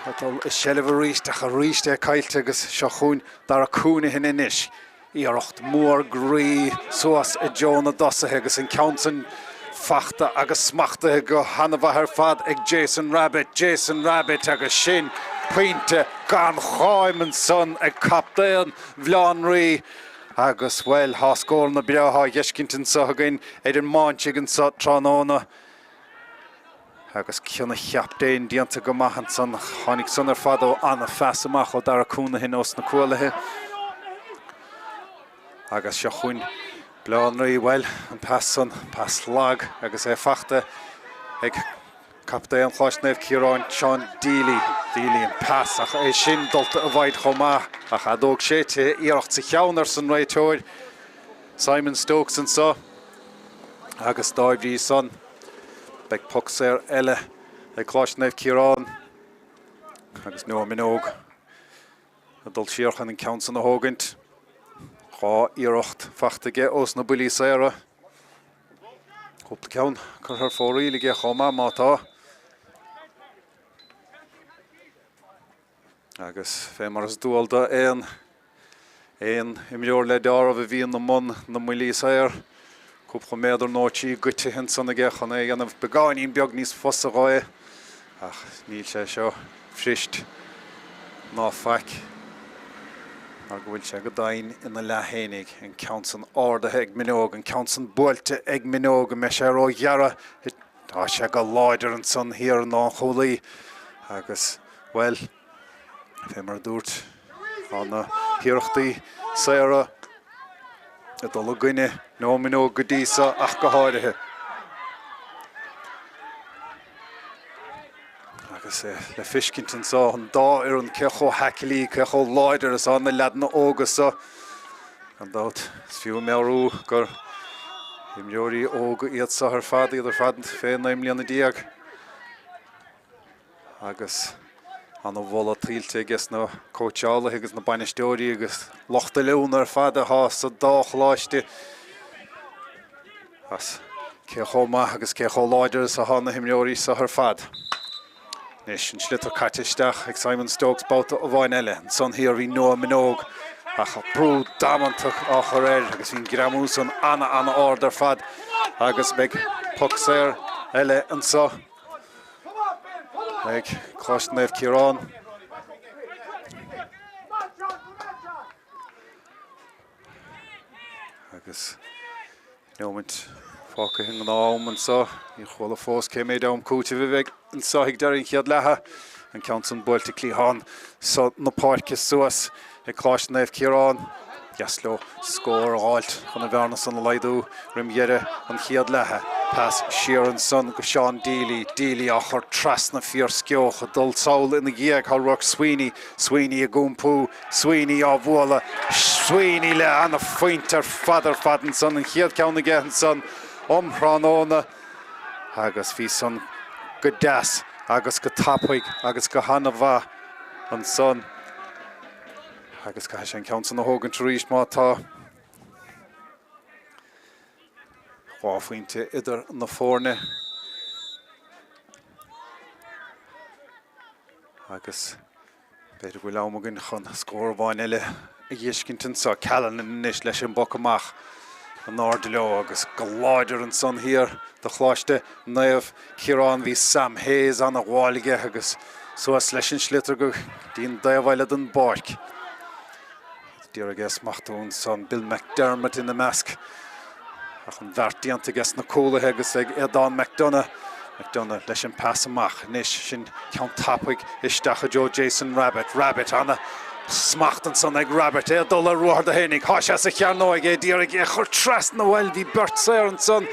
ag dul i seilbh arís ach arís é caillte agus seo chugainn Dara Counihan anois. Iarracht mhór groí suas i dtreo na dtosaithe agus an ceann san fachta agus smachtaithe go han-mhaith ar fad ag Jason Rabbitte. Jason Rabbitte agus sin pointe gan cháim ansan ag captaen Bhaile Átha an Rí agus, bhuel, tá scóranna breátha á bhfeiscint anso againn ar an mBáinsigh anso tráthnóna. Agus cionn an chaptaein déanta go maith ansan. Tháinig san ar fad ó an-phas amach ó Dara Counihan ós na cuaillithe. Agus seo chugainn Baile Átha an Rí, bhuel, an pas san, pas lag agus é fachta ag captaen Choláiste Naomh Ciaráin, Seán Deely. Deely an pas ach é sin dulta i bhfaid chomh maith. Ach fheadóg séidte, iarracht sa cheann arsa an réiteoir Simon Stokes anso. Agus dá bhrí san. Beidh poc saor eile ag Coláiste Naomh Ciarán agus Noah Minogue ag dul siar chun an ceann san a thógaint. 2 iarracht fachta aige ós na buillí saora. Cúpla ceann curtha ar fóraoil aige chomh maith má tá. Agus fé mar is dual do aon aon imreoir le deáramh a bhíonn i mbun na mbuillí saor, cúpla méadar nó trí goitithe ansan aige chun é a dhéanamh beagáinín beag níos fusa dhó é. Ach níl sé seo fuirist ná faic mar go bhfuil sé go domhain ina leath fhéinig. An ceann san ardaithe ag Minogue, an ceann san buailte ag Minogue, an mbeidh sé róghearra? Tá sé go láidir ansan thiar ón chúlaí agus, bhuel, fé mar a dúirt, tá na hiarrachtaí saora ag dul i gcoinne Noah Minogue go dtí so ach go háirithe. Agus é le feiscint anso an dá fhoireann cé chomh haiclí, cé chomh láidir is atá na leaideanna óga so. Gan dabht, is fiú a mheabhrú gur imreoirí óga iad seo ar fad, iad ar fad fé 19 mbliana agus ana-mholadh tuillte aige sna cóitseálaithe agus na bainisteoirí agus lucht oiliúna ar fad atá sa dá choláiste as cé chomh maith agus cé chomh láidir is atá na himreoirí seo ar fad. Anois an sliotar caite isteach ag Simon Stokes babhta amháin eile. Ansan thiar bhí Noah Minogue ach brú damanta á chur air agus bhí an greamú san ana-ana-ard ar fad agus beidh poc saor eile anso ag Coláiste Naomh Ciarán. Agus neomaint fágtha i ngnáth-am anso. Níor chuala fós cé méid am cúitimh a bheidh anso ag deireadh an chéad leatha. An ceann san buailte cliathán so na páirce suas ag Coláiste Naomh Ciarán. Dheas leo scór a dh'fháilt chun an bhearna san a laghdú roim dheireadh an chéad leatha. Pas siar ansan go Seán Deely. Deely á chur trasna fíorsceoch ag dul sall ina dhiaidh. Tá Ruairc Sweeney. Sweeney ag iompú. Sweeney á bhualadh, Sweeney le ana-phointe ar fad ar fad ansan, an chéad ceann aige ansan um thráthnóna agus bhí san go deas agus go tapaidh agus go hana-mhaith ansan agus caithfidh sé an ceann san a thógaint arís má tá 2 phointe idir na foirne agus. B'fhéidir go bhfuil am againn chun scór amháin eile a dh'fheiscint anseo. Callanan anois leis an bpoc amach in airde leo agus go láidir ansan thiar do Choláiste Naomh Ciarán. Bhí Sam Hayes ana-ghabháil aige agus suas leis an sliotar go dtí an dtaobh eile den bpáirc. D'iarraidh é a smachtú ansan, Bill McDermott ina measc. Ach an bheart déanta aige sna cúlaithe agus ag Aodán McDonagh. McDonagh leis an pas amach anois. Sin ceann tapaidh isteach i dtreo Jason Rabbitte. Rabbitte, ana smacht ansan ag Rabbitte. É ag dul ar ruathar do fhéinig. Thá sé sa chearnóig, é d'iarraidh é a chur trasna. Bhuel, bhí beirt saor ansan.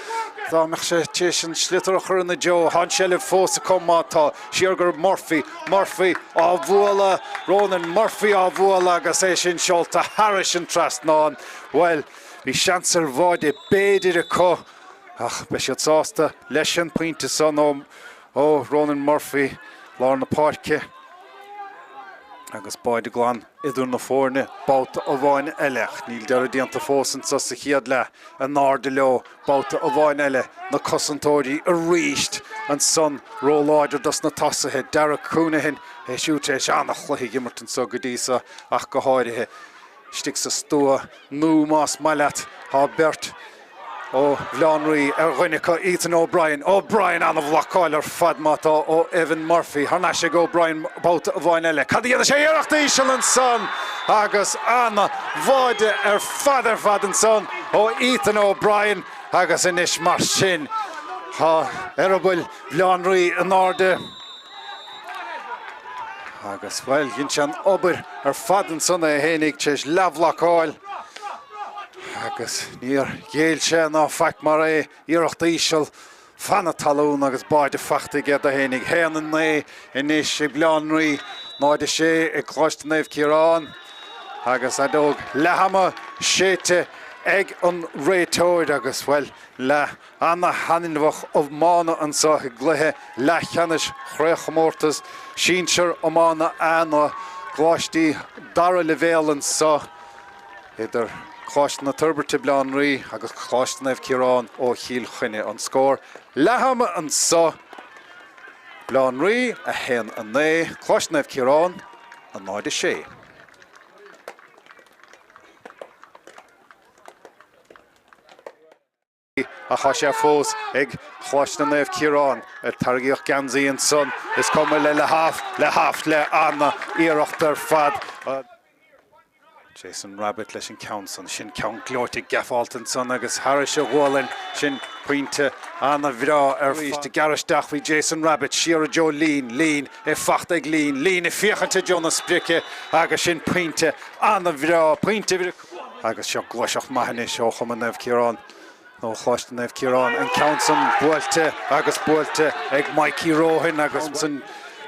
Dá mbeadh sé tar éis an sliotar a chur ina dtreo. Thá an seilbh fós acu má tá. Siar go Murphy. Murphy á bhualadh, Ronan Murphy á bhualadh agus é sin seolta thairis an trasnán. Bhuel, bhí seans ar bháide b'fhéidir acu ach beidh siad sásta leis an pointe san ó Ronan Murphy, lár na páirce agus báide glan idir na foirne babhta amháin eile. Ach níl deireadh déanta fós anseo sa chéad leath. In airde leo babhta amháin eile, na cosantóirí arís ansan róláidir dos na tosaithe. Darragh Counihan, é siúd tar éis an-chluiche a imirt anso go dtí so ach go háirithe istigh sa stua nó más maith leat, tá beirt ó Bhaile Átha an Rí ar dhuine acu, Ethan O'Brien. O'Brien an-bhlocáil ar fad má tá ó Evan Murphy. Thar n-ais ag O'Brien babhta amháin eile. Cad a dhéanfaidh sé? Iarracht íseal ansan agus an-bháide ar fad ar fad ansan ó Ethan O'Brien agus anois mar sin tá eireaball Bhaile Átha an Rí in airde. Agus, bhuel, dhein sé an obair ar fad ansan é fhéinig tar éis leathbhlocáil agus níor ghéill sé ná faic mar é, iarracht íseal fan na talún agus báide fachta aige do fhéinig. 1-9 anois ag Baile Átha an Rí, 0-6 ag Coláiste Naomh Ciarán agus fheadóg leath-ama séidte ag an réiteoir agus, bhuel, leath Ana-thaitneamhach iomána anseo i gcluiche leathcheannais Chraobhchomórtas Sinsear Iomána A na gColáistí Dara Leibhéal anseo idir Coláiste na Toirbhirte, Baile Átha an Rí agus Coláiste Naomh Ciarán ó Chill Chainnigh. An scór leath-ama anseo, Baile Átha an Rí 1, 9, Coláiste Naomh Ciarán 0, 6. Ach tá sé fós ag Coláiste Naomh Ciarán. Ar tarraingíodh geansaí ansan, is cuma le Lahaff, Lahaff le an-iarracht ar fad. Jason Rabbitte leis an ceann san. Sin ceann gleoite geafálta ansan agus thairis a ghualainn. Sin pointe an-bhreá ar fad. Ag gearradh isteach bhí Jason Rabbitte siar i dtreo Leen. Leen é fachta ag Leen. Leen ag féachaint i dtreo na sprice agus sin pointe an-bhreá. Pointe. Agus seo gluaiseacht maith anois ó Chumann Naomh Ciarán, nó Choláiste Naomh Ciarán, an ceann san buailte agus buailte ag Mikey Rohan agus ansan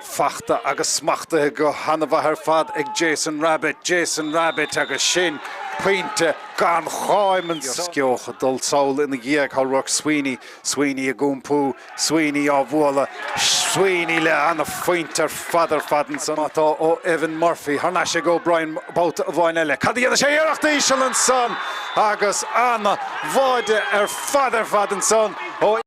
fachta agus smachtaithe go han-mhaith ar fad ag Jason Rabbitte, Jason Rabbitte agus sin pointe gan cháim ansan. Sceoch ag dul sall ina dhiaidh, tá Rourke Sweeney, Sweeney ag iompú, Sweeney á bhualadh, Sweeney le ana-phointe ar fad ar fad ansan. Má tá ó Evan Murphy thar n-ais ag O'Brien babhta amháin eile. Cad a dhéanfaidh sé? Iarracht íseal ansan agus ana-bháide ar fad ar fad ansan ó.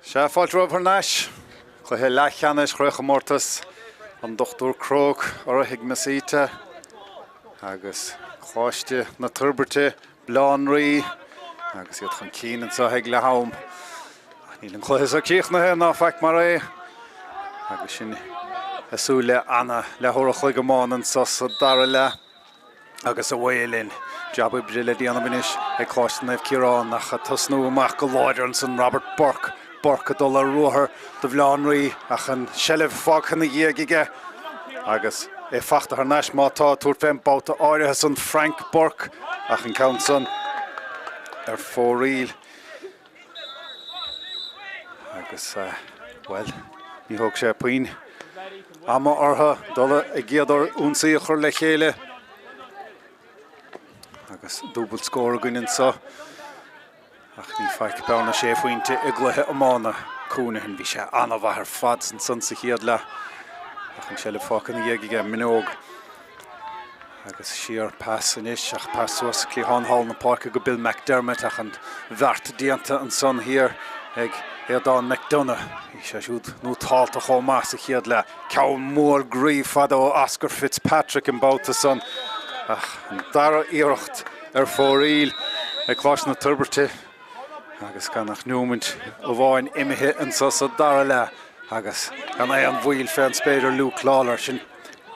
Sea, fáilte romhaibh thar n-ais. Cluiche leathcheannais Chraobhchomórtas an Dr Cróc urraithe ag Miss Ita agus Coláiste na Toirbhirte, Baile Átha an Rí agus iad chun cinn anseo ag leath am. Ach níl an cluiche seo críochnaithe ná faic mar é agus sinn ag súil le ana leathuair a chloig iomána anseo sa dara leath. Agus away linn. Jab oibre le déanamh anois ag Coláiste Naomh Ciarán ach ag tosnú amach go láidir ansan Robert Burke. Burke ag dul ar ruathar do Bhaile Átha an Rí ach an tseilbh fágtha ina dhiaidh aige agus é fachta thar n-ais má tá ag tabhairt fén mbabhta áirithe san Frank Burke ach an ceann san ar fóraoil. Agus, bhuel, ní thóg sé puinn ama orthu dul a gcéad ionsaí a chur le chéile. Agus dúbailt scór againn anseo. Ach ní faic bearna sé phointe i gcluiche iomána. Counihan, bhí sé an-mhaith ar fad ansan sa chéad leath. Ach an tseilbh fágtha ina dhiaidh aige, Minogue. Agus siar pas anois, ach pas suas cliathán thall na páirce go Bill McDermott ach an bheart déanta ansan thiar ag Aodán McDonagh. Bhí sé siúd nótálta chomh maith sa chéad leath. Ceann mór groí fada ó Oscar Fitzpatrick an babhta san ach an dara iarracht ar fóraoil ag Coláiste na Toirbhirte agus gan ach neomant amháin imithe anso sa dara leath agus gan aon mhoill fén spéir ar Luke Lawlor. Sin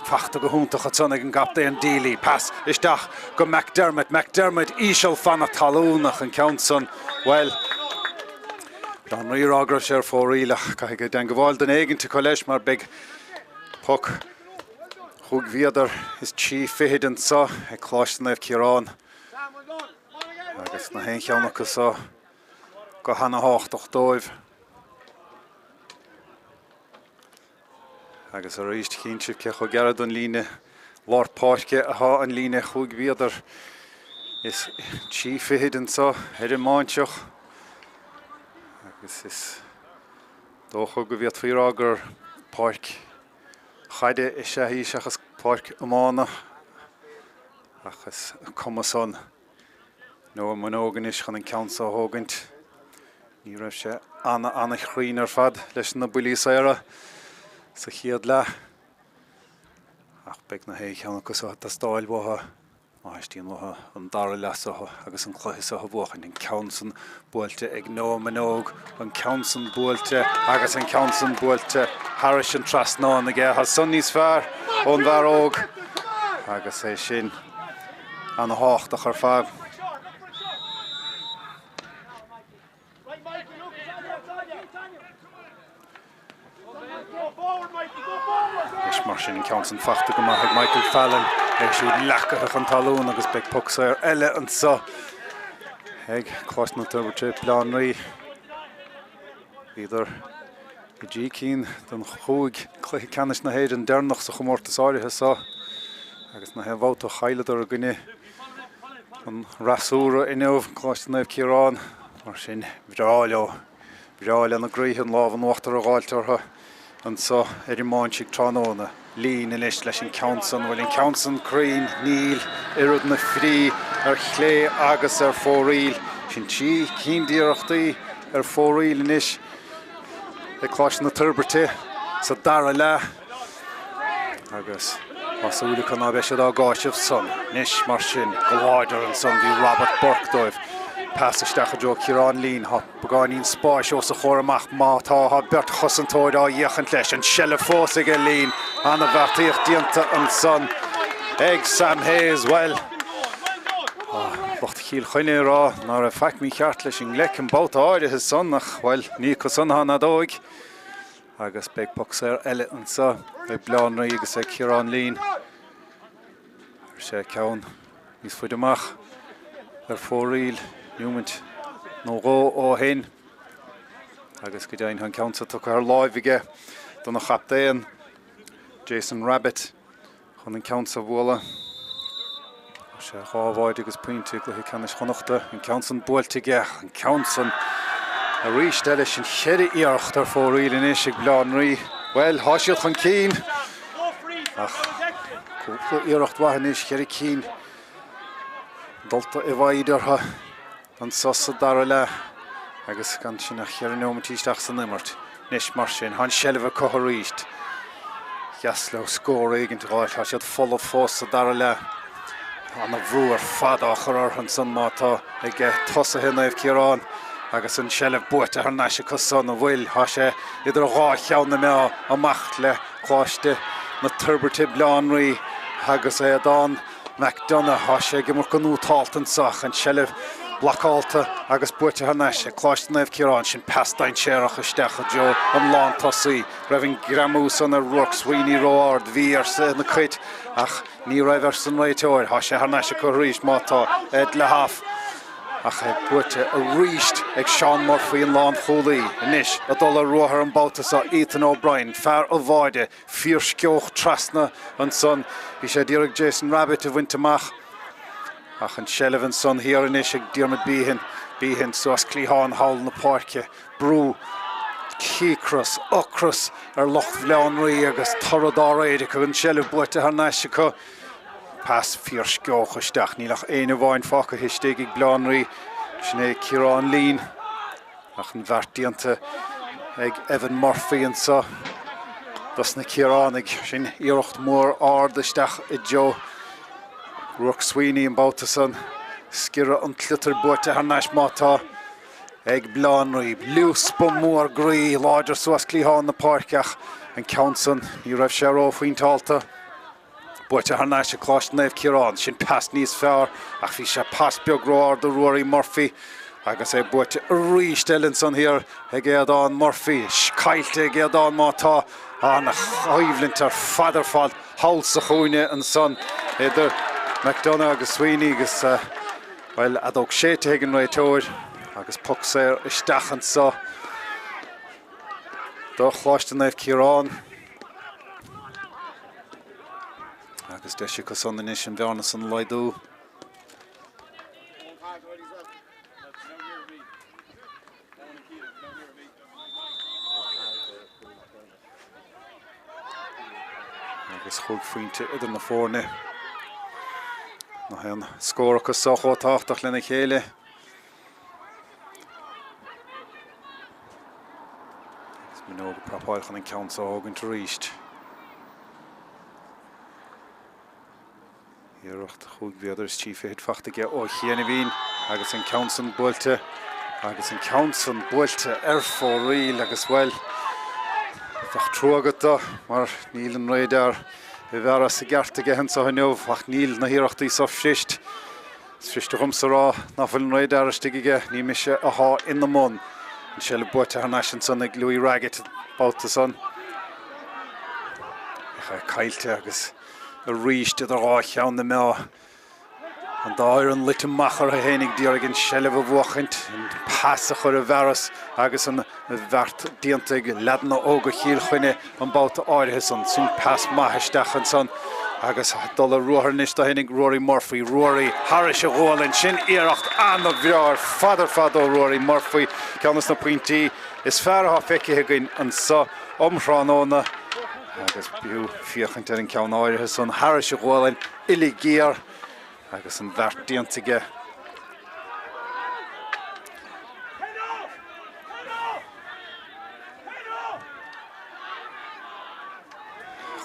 Fachta go hiontach ansan ag an gcaptaen Deely. Pas isteach go McDermott. McDermott íseal fan na talún ach an ceann san, bhuel, Baile Átha an Rí ag rá go raibh sé ar fóraoil ach caithfidh go dteangabháil duine éigint acu leis mar beidh poc chúig mhéadar is trí fichid anso ag Coláiste Naomh Ciarán agus na haon cheann acu so go hana-thábhachtach dóibh. Agus arís, chíonn sibh cé chomh gearr don líne lár páirce atá an líne chúig mhéadar is trí fichid anseo ar an mBáinseach. Agus is dócha go bhféadfaí a rá gur páirc chaide is ea í seachas páirc iomána. Ach is cuma san. Noah Minogue anois chun an ceann seo a thógaint. Ní raibh sé ana-ana-chruinn ar fad leis na buillí saora sa chéad leath. Ach beidh na haon cheann acu seo ag teastáil uathu má theastaíonn uathu an dara leath seo agus an cluiche seo a bhuachaint. An ceann san buailte ag Noah Minogue, an ceann san buailte agus an ceann san buailte thairis an trasnán aige. Tá san níos fearr ón bhfear óg agus é sin ana-thábhachtach ar fad. Anois mar sin an ceann san fachta go maith ag Michael Fallon, é siúd leacaithe chun talún agus beidh poc saor eile anseo ag Coláiste na Toirbhirte, Baile Átha an Rí. Bhíodar i dtrí cinn den chúig cluiche ceannais na hÉireann deireanach sa chomórtas áirithe seo agus na haon bhabhta chailleadar i gcoinne an fhreasúra inniu, Coláiste Naomh Ciarán. Mar sin, bhreá leo, bhreá lena gcroíthe an lámh in uachtar a dh'fháilt orthu anso ar an mBáinsigh tráthnóna. Leen anois leis an ceann san. Bhfuil an ceann san cruinn? Níl. Oiread na frí ar chlé agus ar fóraoil. Sin trí cinn d'iarrachtaí ar fóraoil anois ag Coláiste na Toirbhirte sa dara leath. Agus tá súil acu ná beidh siad á gcáiseamh san. Anois, mar sin, go láidir ansan bhí Robert Burke dóibh. Pas isteach i dtreo Ciarán Leen. Tá beagáinín spáis os a chomhair amach. Má tá, tá beirt chosantóir á fhéachaint leis. An seilbh fós aige Leen. Ana-bheartaíocht déanta ansan ag Sam Hayes. Bhuel, tá lucht Chill Chainnigh ag rá ná raibh faic mícheart leis an ngleic an babhta áirithe san ach, bhuel, ní acu san atá an fheadóig. Agus beidh poc saor eile anseo ag Baile Átha an Rí agus ag Ciarán Leen. Chuir sé ceann níos faide amach ar fóraoil neomant nó dhó ó shin. Agus go deimhin tá an ceann seo tugtha ar láimh aige dona chaptaen, Jason Rabbitte. Chun an ceann seo a bhualadh. Fuair sé dhá bháide agus pointe i gcluiche ceannais Chonnachta. An ceann san buailte aige. An ceann san arís eile. Sin cheithre iarracht ar fóraoil anois ag Baile Átha an Rí. Bhuel, tá siad chun cinn. Ach cúpla iarracht mhaith anois, cheithre cinn dulta i bhfoighid orthu anso sa dara leath agus gan sin ach cheithre neomaintí isteach san imirt. Anois mar sin, tá an seilbh acu arís. Dheas leo scór éigint a dh'fháil. Tá siad folamh fós sa dara leath. Ana-bhrú ar fad á chur orthu ansan má tá ag tosaithe Naomh Ciarán agus an seilbh buaite thar n-ais acu san a bhfuil. Tá sé idir dhá cheann na meá amach le Coláiste na Toirbhirte Baile Átha an Rí agus Aodán McDonagh. Tá sé ag imirt go nótálta anso ach an tseilbh blocálta agus buaite thar n-ais ag Coláiste Naomh Ciarán. Sin pas dainséarach isteach i dtreo an lántosaí. Raibh an greamú san ar Ruarc Sweeney ró-ard. Bhí, arsa na Cait, ach ní raibh, arsa an réiteoir. Tá sé thar n-ais acu arís má tá Ed Lahaff. Ach é buaite arís ag Seán Murphy an lánchúlaí. Anois ag dul ar ruathar an babhta seo Ethan O'Brien, fear an bháide, fíorsceoch trasna ansan. Bhí sé d'iarraidh Jason Rabbitte a bhaint amach ach an tseilbh ansan thiar anois ag Diarmuid Behan. Behan suas cliathán thall na páirce. Brú, cíocras, ocras ar lucht Bhaile Átha an Rí agus toradh dá réir acu. An tseilbh buaite thar n-ais acu. Pas fíorsceoch isteach. Níl ach éinne amháin fágtha istigh ag Baile Átha an Rí, sin é Ciarán Leen. Ach an bheart déanta ag Evan Murphy anso dos na Ciaránaigh. Sin iarracht mhór ard isteach i dtreo Ruarc Sweeney an babhta san. Sciorradh an tsliotair buaite thar n-ais má tá ag Baile Átha an Rí. Liúspa mór groí láidir suas cliathán na páirce ach an ceann san ní raibh sé ró-phointeálta. Buaite thar n-ais ag Coláiste Naomh Ciarán. Sin pas níos fearr ach bhí sé pas beag ró-ard do Ruairí Murphy agus é buaite arís eile ansan thiar ag Aodán Murphy. Caillte ag Aodán má tá an-choimhlint ar fad ar fad thall sa chúinne ansan idir McDonagh agus Sweeney agus bhuel fheadóg séidte ag an réiteoir agus poc saor isteach anso do Choláiste Naomh Ciarán. Agus deis acu san anois an bhearna san a laghdú. Agus chúig phointe idir na foirne. Nach aon scór acu so chomh tábhachtach lena chéile. Agus Minogue ag prapáil chun an ceann so a thógaint arís. Iarracht chúig mhéadar is trí fichid fachta aige ó chianaibhín agus an ceann san buailte agus an ceann san buailte ar fóraoil agus bhuel, bheadh trua agat do mar níl an radar i bhfearas i gceart aige anso inniu ach níl na hiarrachtaí so fuirist. Is fuiriste dhomsa a rá ná fuil an radar istigh aige, ní mise athá ina mbun. An seilbh buaite thar n-ais ansan ag Louis Raggett an babhta san. Ach é caillte agus aríst idir dhá cheann na meá. An dá fhoireann luite amach orthu fhéinig d'iarraidh an seilbh a bhuachaint, an pas a chur i bhfearas agus an bheart déanta ag leaideanna óga Chill Chainnigh an babhta áirithe san. Sin pas maith isteach ansan agus dul ar ruathar anois do tháinig Ruairí Murphy. Ruairí thairis a ghualainn. Sin iarracht ana-bhreá ar fad ar fad ó Ruairí Murphy. Ceann des na pointí is fearr atá feicthe againn anso um thráthnóna agus b'fhiú féachaint ar an gceann áirithe san thairis a ghualainn uilig giar. Agus an bheart déanta aige.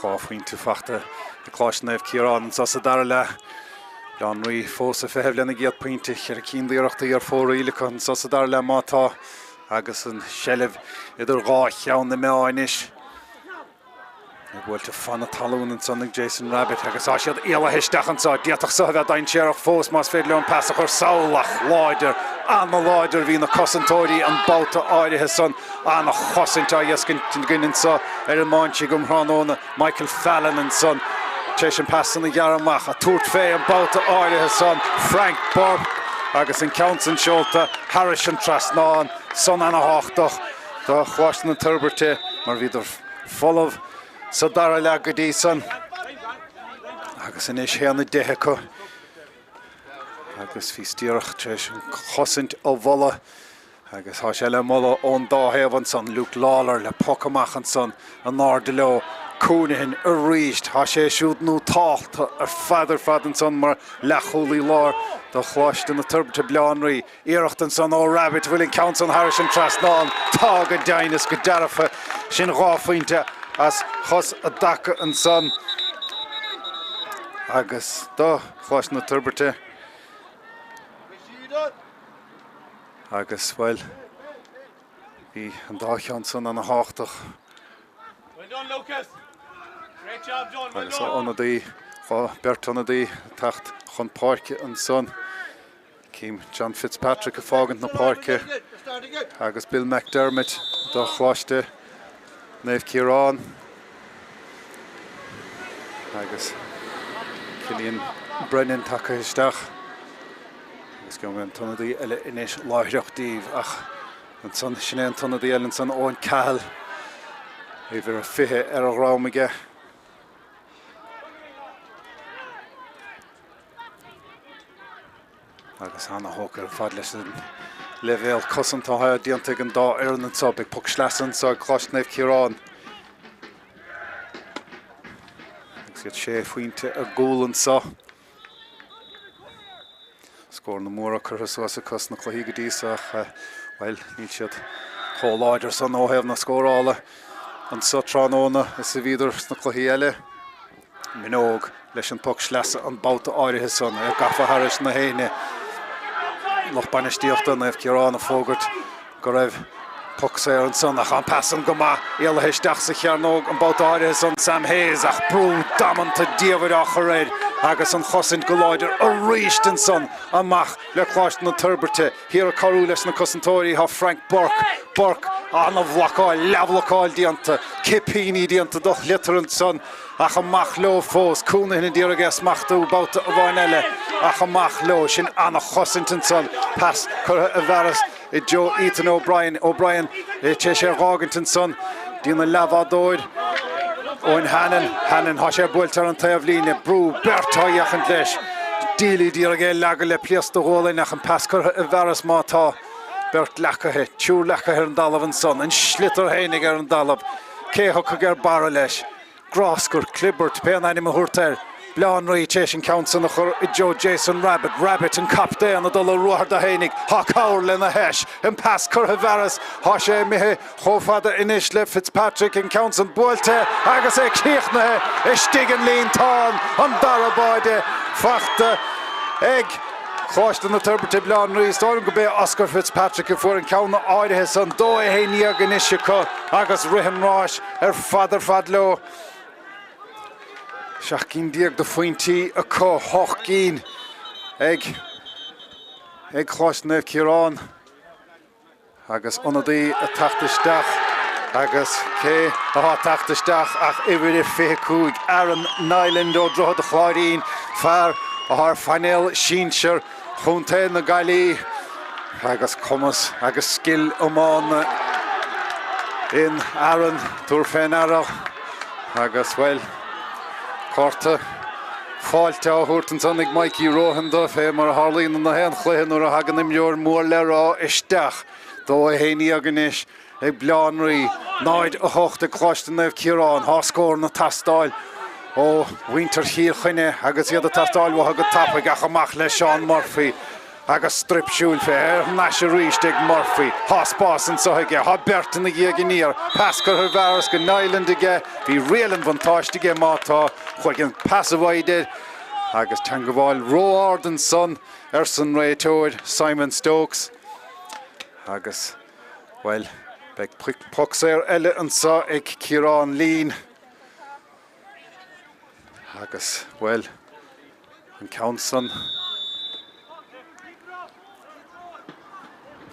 Dhá phointe fachta ag Coláiste Naomh Ciarán anseo sa dara leath. Baile Átha an Rí fós ag feitheamh lena gcéad pointe. Cheithre cinn d'iarrachtaí ar fóraoil acu anseo sa dara leath má tá agus an tseilbh idir dhá cheann na meá anois. É buailte fan na talún ansan ag Jason Rabbitte agus tá siad éalaithe isteach anso. D'fhéadfadh so a bheith dainséarach fós más féidir leo an pas a chur sall ach láidir, ana-láidir a bhí na cosantóirí an babhta áirithe san. Ana-chosaint á fheiscint againn anso ar an mbinse um thráthnóna. Michael Fallon ansan tar éis an pas san a ghearradh amach, ag tabhairt fé an babhta áirithe san. Frank Burke agus an ceann san seolta thairis an trasnán san ana-thábhachtach do Choláiste na Toirbhirte mar bhíodar folamh sa dara leath go dtí san agus anois 1-10 acu agus bhíos díreach tar éis an chosaint a mholadh agus tá sé le moladh ón dá thaobh ansan. Luke Lawler le poc amach ansan in airde leo. Counihan arís, tá sé siúd nótálta ar fad ar fad ansan mar leathchúlaí láir do Choláiste na Toirbhirte Baile Átha an Rí. Iarracht ansan ó Rabbitte, bhfuil an ceann san thairis an trasnán? Tá go deimhin is go dearfa. Sin 2 phointe as chos i dtaca ansan agus do Choláiste na Toirbhirte agus, bhuel, bhí an dá cheann san ana thábhachtach. Agus a ionadaí, beirt ionadaí ag teacht chun páirce ansan. Cím John Fitzpatrick ag fágaint na páirce agus Bill McDermott do Choláiste Naomh Ciarán agus Cillian Brennan tagtha isteach agus gheobhaidh mé an t-ionadaí eile anois láithreach daoibh ach ansan sin é an t-ionadaí eile ansan Eoin Cahill uimhir a 20 ar a dhrom aige. Agus ana-thógtha ar fad leis an leibhéal cosanta atá déanta ag an dá fhoireann anseo. Beidh poc sleasa anseo ag Coláiste Naomh Ciarán. Agus iad sé phointe i gcúl anseo. Scóranna móra curtha suas acu sna cluichí go dtí so ach, bhuel, níl siad chomh láidir san ó thaobh na scórála anseo tráthnóna is a bhíodar sna cluichí eile. Minogue leis an bpoc sleasa an babhta áirithe san, é gafa thairis na héinne. Lucht bainistíochta Naomh Ciarán ag fógairt go raibh poc saor ansan ach an pas san go maith éalaithe isteach sa chearnóg an babhta áirithe san Sam Hayes ach brú damanta diamhair á chur air agus an chosaint go láidir arís ansan amach le Coláiste na Toirbhirte thiar ag cabhrú leis na cosantóirí tá Frank Burke. Burke ana-bhlocáil, leathbhlocáil déanta, cipíní déanta do shliotar ansan ach amach leo fós. Counihan a d'iarraidh é a smachtú babhta amháin eile ach amach leo. Sin ana-chosaint ansan. Pas curtha i bhfearas i dtreo Ethan O'Brien. O'Brien tar éis é a dh'fhágaint ansan dtína leathbhádóir Eoin Hannon. Hannon, tá sé buailte ar an taobhlíne. Brú beirt á fhéachaint leis. Deely d'iarraidh é a leagadh le pliosc de ghualainn ach an pas curtha i bhfearas má tá. Beirt leacaithe, triúr leacaithe ar an dtalamh ansan. An sliotar fhéinig ar an dtalamh. Cé a thiocfaidh ar barra leis? Gráscar, clibirt, pé an ainm a thabhairt air. Baile Átha an Rí tar éis an ceann san a chur i dtreo Jason Rabbitte. Rabbitte, an captaen, ag dul ar ruathar do fhéinig. Tá cabhair lena hais. An pas curtha i bhfearas. Tá sé imithe chomh fada anois le Fitzpatrick. An ceann san buailte agus é críochnaithe istigh an líontán. An dara báide fachta ag Coláiste na Toirbhirte Baile Átha an Rí. Is dóigh liom go b'é Oscar Fitzpatrick a fuair an ceann áirithe san. 2-11 anois acu agus rith an ráis ar fad ar fad leo. 17 gcinn de phointí acu, 8 gcinn ag ag Coláiste Naomh Ciarán agus ionadaí ag teacht isteach agus cé atá ag teacht isteach ach uimhir a 25, Aaron Niland ó Droichead an Chláirín, fear atá ar phainéal sinsir Chontae na Gaillimhe agus cumas agus scil iomána in Aaron, tabhair fé ndeara agus, bhuel, cárta fáilte á thabhairt ansan ag Mikey Rohan dó, fé mar a tharlaíonn i ngach aon chluiche nuair a thagann imreoir mór le rá isteach. 2-11 anois. Ag Baile Átha an Rí, 0, 8 ag Coláiste Naomh Ciarán. Tá scóranna ag teastáil ó mhuintir Chill Chainnigh agus iad ag teastáil uathu go tapaidh ach amach le Seán Murphy agus straip siúil fé thar n-ais arís ag Murphy. Tá spás anseo aige. Tá beirt ina dhiaidh aniar. Pas curtha i bhfearas go Niland aige. Bhí riail an bhuntáiste aige má tá. Chuaigh an pas i bhfoighid air agus teangabháil ró-ard ansan arsa an réiteoir Simon Stokes agus Bhuel, beidh poc saor eile anseo ag Ciarán Leen agus, bhuel, an ceann san,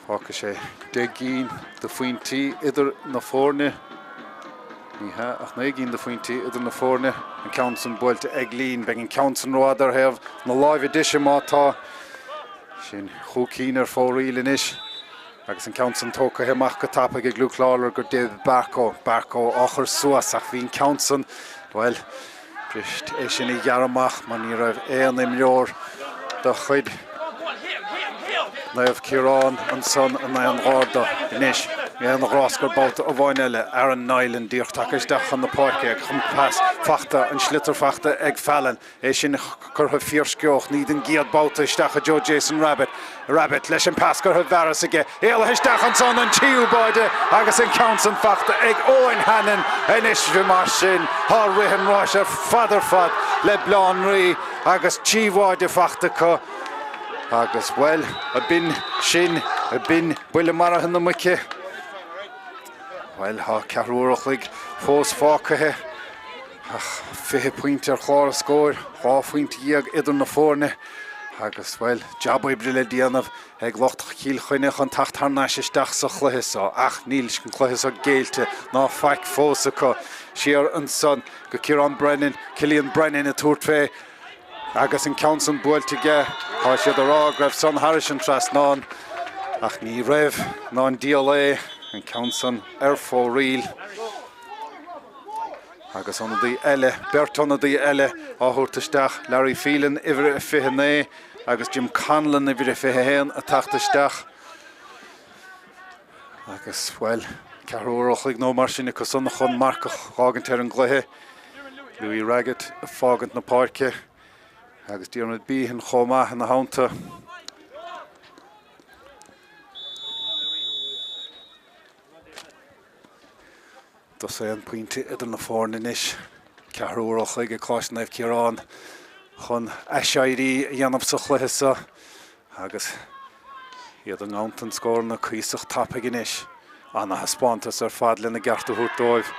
fágfaidh sé 10 gcinn de phointí idir na foirne. Ní hea, ach 9 gcinn de phointí idir na foirne. An ceann san buailte ag Leen. Beidh an ceann san rófhada ar thaobh na láimhe deise má tá. Sin chúig cinn ar fóraoil anois agus an ceann san tógtha amach go tapaidh ag Luke Lawlor go David Barcoe. Barcoe á chur suas ach bhí an ceann san, bhuel, brist é sin a ghearradh amach mar ní raibh aon imreoir de chuid Naomh Ciarán ansan in aon ghar dó. Anois. Ina ghráscar babhta amháin eile, Aaron Niland díreach tagtha isteach chun na páirce ag an pas fachta, an sliotar fachta ag Fallon, é sin curtha fíorsceoch, ní den gcéad babhta isteach i dtreo Jason Rabbitte. Rabbitte leis an pas curtha i bhfearas aige, éalaithe isteach ansan an tríú báide agus an ceann san fachta ag Eoin Hannon anois mar sin tá rith an ráis ar fad ar fad le Baile Átha an Rí agus 3 bháide fachta acu. Agus, bhuel, ab in sin, ab in buille maraithe na muice? Bhuel, tá ceathrú uair a chloig fós fágtha, ach 20 pointe ar chlár an scóir, 12 phointe idir na foirne, agus, bhuel, jab oibre le déanamh ag lucht Chill Chainnigh chun teacht thar n-ais isteach sa chluiche seo, ach níl an cluiche seo géillte ná faic fós acu. Siar ansan go Ciarán Brennan, Cillian Brennan ag tabhairt fé. Agus an ceann san buailte aige, tá siad ag rá go raibh san thairis an trasnán, ach ní raibh, ná an diabhal é, an ceann san ar fóraoil. Agus ionadaí eile, beirt ionadaí eile á thabhairt isteach, Larry Phelan, uimhir a 29, agus Jim Conlon, uimhir a 21, ag teacht isteach. Agus, bhuel, ceathrú uair an chloig nó mar sin acu san chun marc a dh'fhágaint ar an gcluiche. Louis Raggett ag fágaint na páirce agus Diarmuid Behan chomh maith ina theannta. Dosaen pointe idir na foirne anois. Ceathrú uair an chloig ag Coláiste Naomh Ciarán chun aiséirí a dhéanamh sa chluiche seo. Agus iad i nganntan scóranna cuíosach tapaidh anois. Ana-thaispeántas ar fad lena gceart a thabhairt dóibh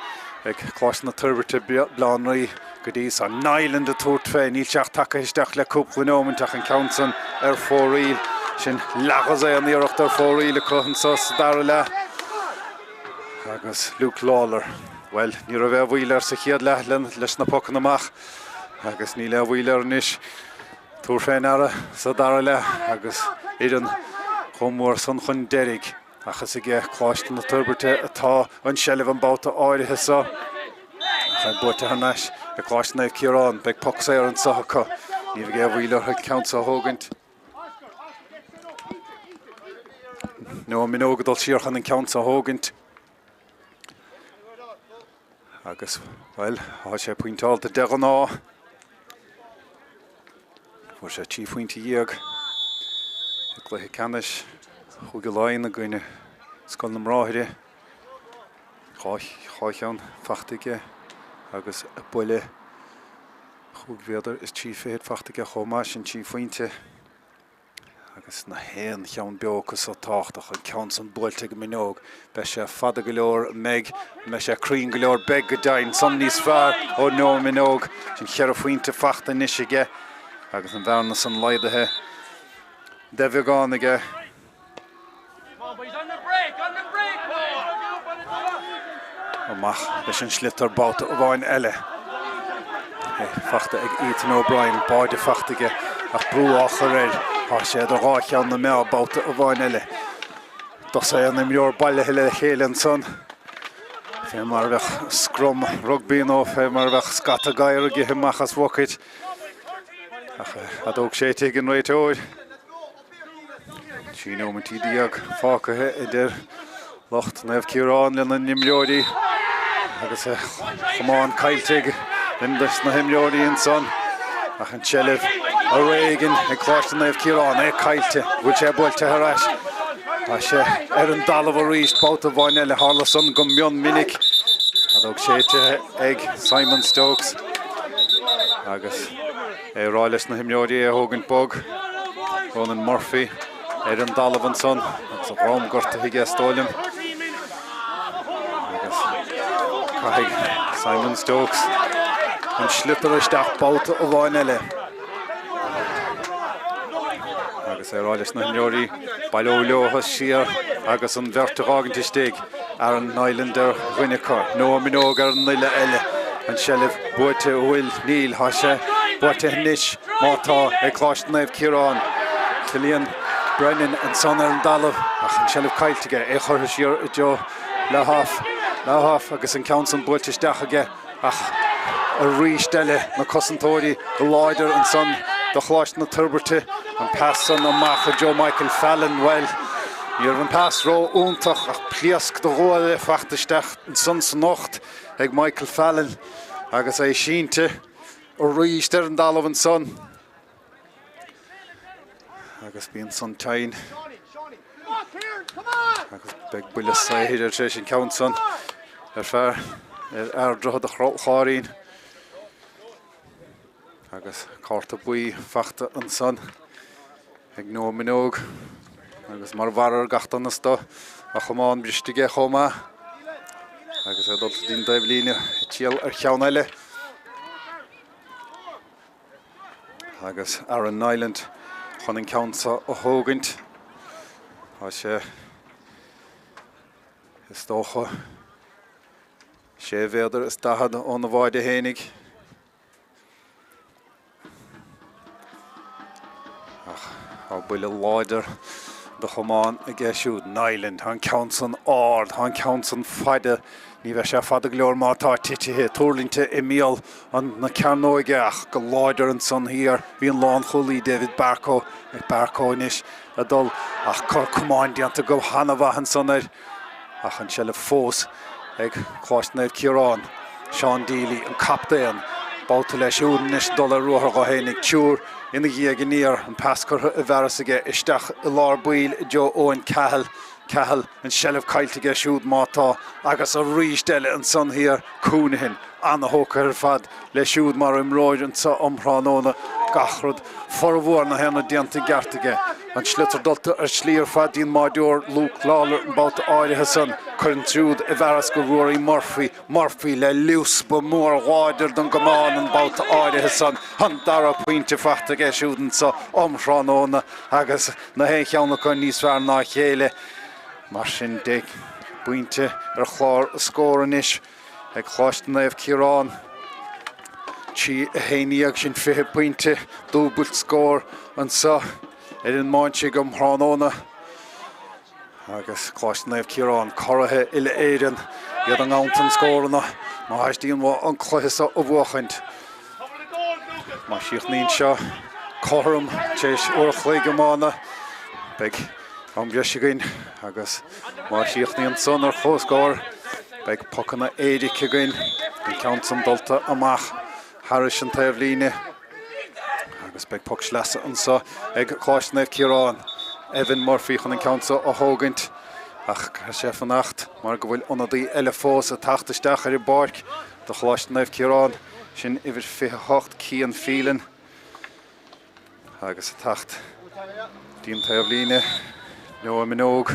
ag Coláiste na Toirbhirte, Baile Átha an Rí go dtí so. Niland ag tabhairt fé, níl sé ach tagtha isteach le cúpla neomaint ach an ceann san ar fóraoil. Sin leathdhosaen iarracht ar fóraoil acu anso sa dara leath. Agus Luke Lawlor, bhuel, ní raibh aon mhoill air sa chéad leath leis na pocanna amach agus níl aon mhoill air anois. Tabhair fé ndeara sa dara leath agus fhoireann chomh mór san chun deiridh ach is aige Coláiste na Toirbhirte atá an seilbh an babhta áirithe seo. Ach é buaite thar n-ais ag Coláiste Naomh Ciarán. Beidh poc saor anso acu. Ní bheidh aon mhoill orthu an ceann seo a thógaint. Noah Minogue ag dul siar chun an ceann seo a thógaint. Agus, bhuel, tá sé pointeálta de ghnáth. Fuair sé 13 phointe i gcluiche ceannais Chúige Laighean i gcoinne Scoil na mBráithre. Dhá cheann fachta aige agus buille chúig mhéadar is trí fichid fachta aige chomh maith, sin trí phointe. Agus na haon cheann beo acu so tábhachtach, an ceann san buailte ag Minogue. Beidh sé fada go leor, an mbeidh? An mbeidh sé cruinn go leor? Beidh go deimhin. San níos fearr ó Noah Minogue. Sin cheithre phointe fachta anois aige agus an bhearna san laghdaithe de bheagán aige. Amach leis an sliotar babhta amháin eile. É fachta ag Ethan O'Brien, báide fachta aige ach brú á chur air. Tá sé idir dhá cheann na meá babhta amháin eile. Dosaen imreoir bailithe le chéile ansan. Fé mar a bheadh scrum rugbaí nó fé mar a bheadh scata gadhar ag ithe amach as bhucket. Ach feadóg séidte ag an réiteoir. 13 nóimintí fágtha idir lucht Naomh Ciarán lena n-imreoirí agus a chamán caillte ag duine de na himreoirí ansan ach an tseilbh ar éigean ag Coláiste Naomh Ciarán, é caillte, bhfuil sé buailte thar ais? Tá sé ar an dtalamh arís, babhta amháin eile, tharla san go mion minic. Feadóg séidte ag Simon Stokes agus É ag rá leis na himreoirí é a thógaint bog. Ronan Murphy ar an dtalamh ansan agus a dhrom gortaithe aige is dóigh liom. Agus caithfidh Simon Stokes an sliotar isteach babhta amháin eile. Agus é ag rá leis na himreoirí bailiú leo siar agus an bheirt a dh'fhágaint istigh. Aaron Niland ar dhuine acu, Noah Minogue ar an uile eile. An tseilbh buaite, an bhfuil? Níl. Tá sé buaite anois, má tá, ag Coláiste Naomh Ciarán. Cillian Brennan ansan ar an dtalamh ach an tseilbh caillte aige, é curtha siar i dtreo Lahoff. Lahoff agus an ceann san buailte isteach aige. Ach arís eile, na cosantóirí go láidir ansan do Choláiste na Toirbhirte. An pas san amach i dtreo Michael Fallon, bhuel, Ní raibh an pas ró-iontach ach pléasc de ghuaille fachta isteach ansan san ucht ag Michael Fallon agus é sínte arís ar an dtalamh ansan. Agus bíonn san tinn. Agus beidh buille saothair air tar éis an ceann san ar fear ar fhear Droichead an Chláirín. Agus cárta buí fachta ansan ag Noah Minogue. Agus mar bharr ar gach donas do, a chamán briste aige chomh maith. Agus é dulta dtí'n dtaobhlíne ag triall ar cheann eile. Agus Aaron Niland chun an ceann seo a thógaint. Tá sé, is dócha, sé mhéadar is 40 óna bháide fhéinig. Ach tá buille láidir de chamán aige siúd, Niland. Tá an ceann san ard, tá an ceann san fada. Ní bheidh sé fada go leor má tá titithe, tuirlingte i mbéal na cearnóige ach go láidir ansan thiar. Bhí an lánchúlaí David Barcoe ag Barcoe anois ag dul ach cor camáin déanta go hana-mhaith ansan air. Ach an tseilbh fós ag Coláiste Naomh Ciarán. Seán Deely, an captaen, babhta leis siúd anois dul ar ruathar dho fhéinig. Triúr ina dhiaidh aniar, an pas curtha i bhfearas aige isteach i lár baill i dtreo Eoin Cahill. Cahill, an tseilbh caillte aige siúd má tá, agus arís eile ansan thiar, Counihan. Ana-thógtha ar fad leis siúd mar imreoir anseo um thráthnóna. Gach rud, formhór na haonaid déanta i gceart aige. An sliotar dulta ar slí ar fad dtí'n mbáireoir Luke Lawlor an babhta áirithe san. Cuireann siúd i bhfearas go Ruairí Murphy. Murphy le liúspa mór láidir don gcamán an babhta áirithe san. An dara pointe faighte aige siúd anseo um thráthnóna agus na haon cheann acu níos fearr ná a chéile. Mar sin de, pointe ar chlár a scór anois. Ag Coláiste Naomh Ciarán, 3, 11, sin 20 pointe, dúbailt scór anseo ar an mBáinsigh um thráthnóna. Agus Coláiste Naomh Ciarán, curaithe uile-Éireann, iad i nganntan scóranna má theastaíonn uathu an cluiche seo a bhuachaint. Má chríochnaíonn seo cothrom tar éis uair a chloig iomána, beidh am breise againn agus má chríochnaíonn san ar comhscór, beidh pocanna éirice againn, an ceann san dulta amach thairis an taobhlíne agus beidh poc sleasa anseo ag Coláiste Naomh Ciarán. Evan Murphy chun an ceann seo a thógaint ach caithfidh sé fanacht mar go bhfuil ionadaí eile fós ag teacht isteach ar an bpáirc do Choláiste Naomh Ciarán, sin uimhir 28, Cian Phelan. Agus ag teacht dtí'n taobhlíne, Noah Minogue.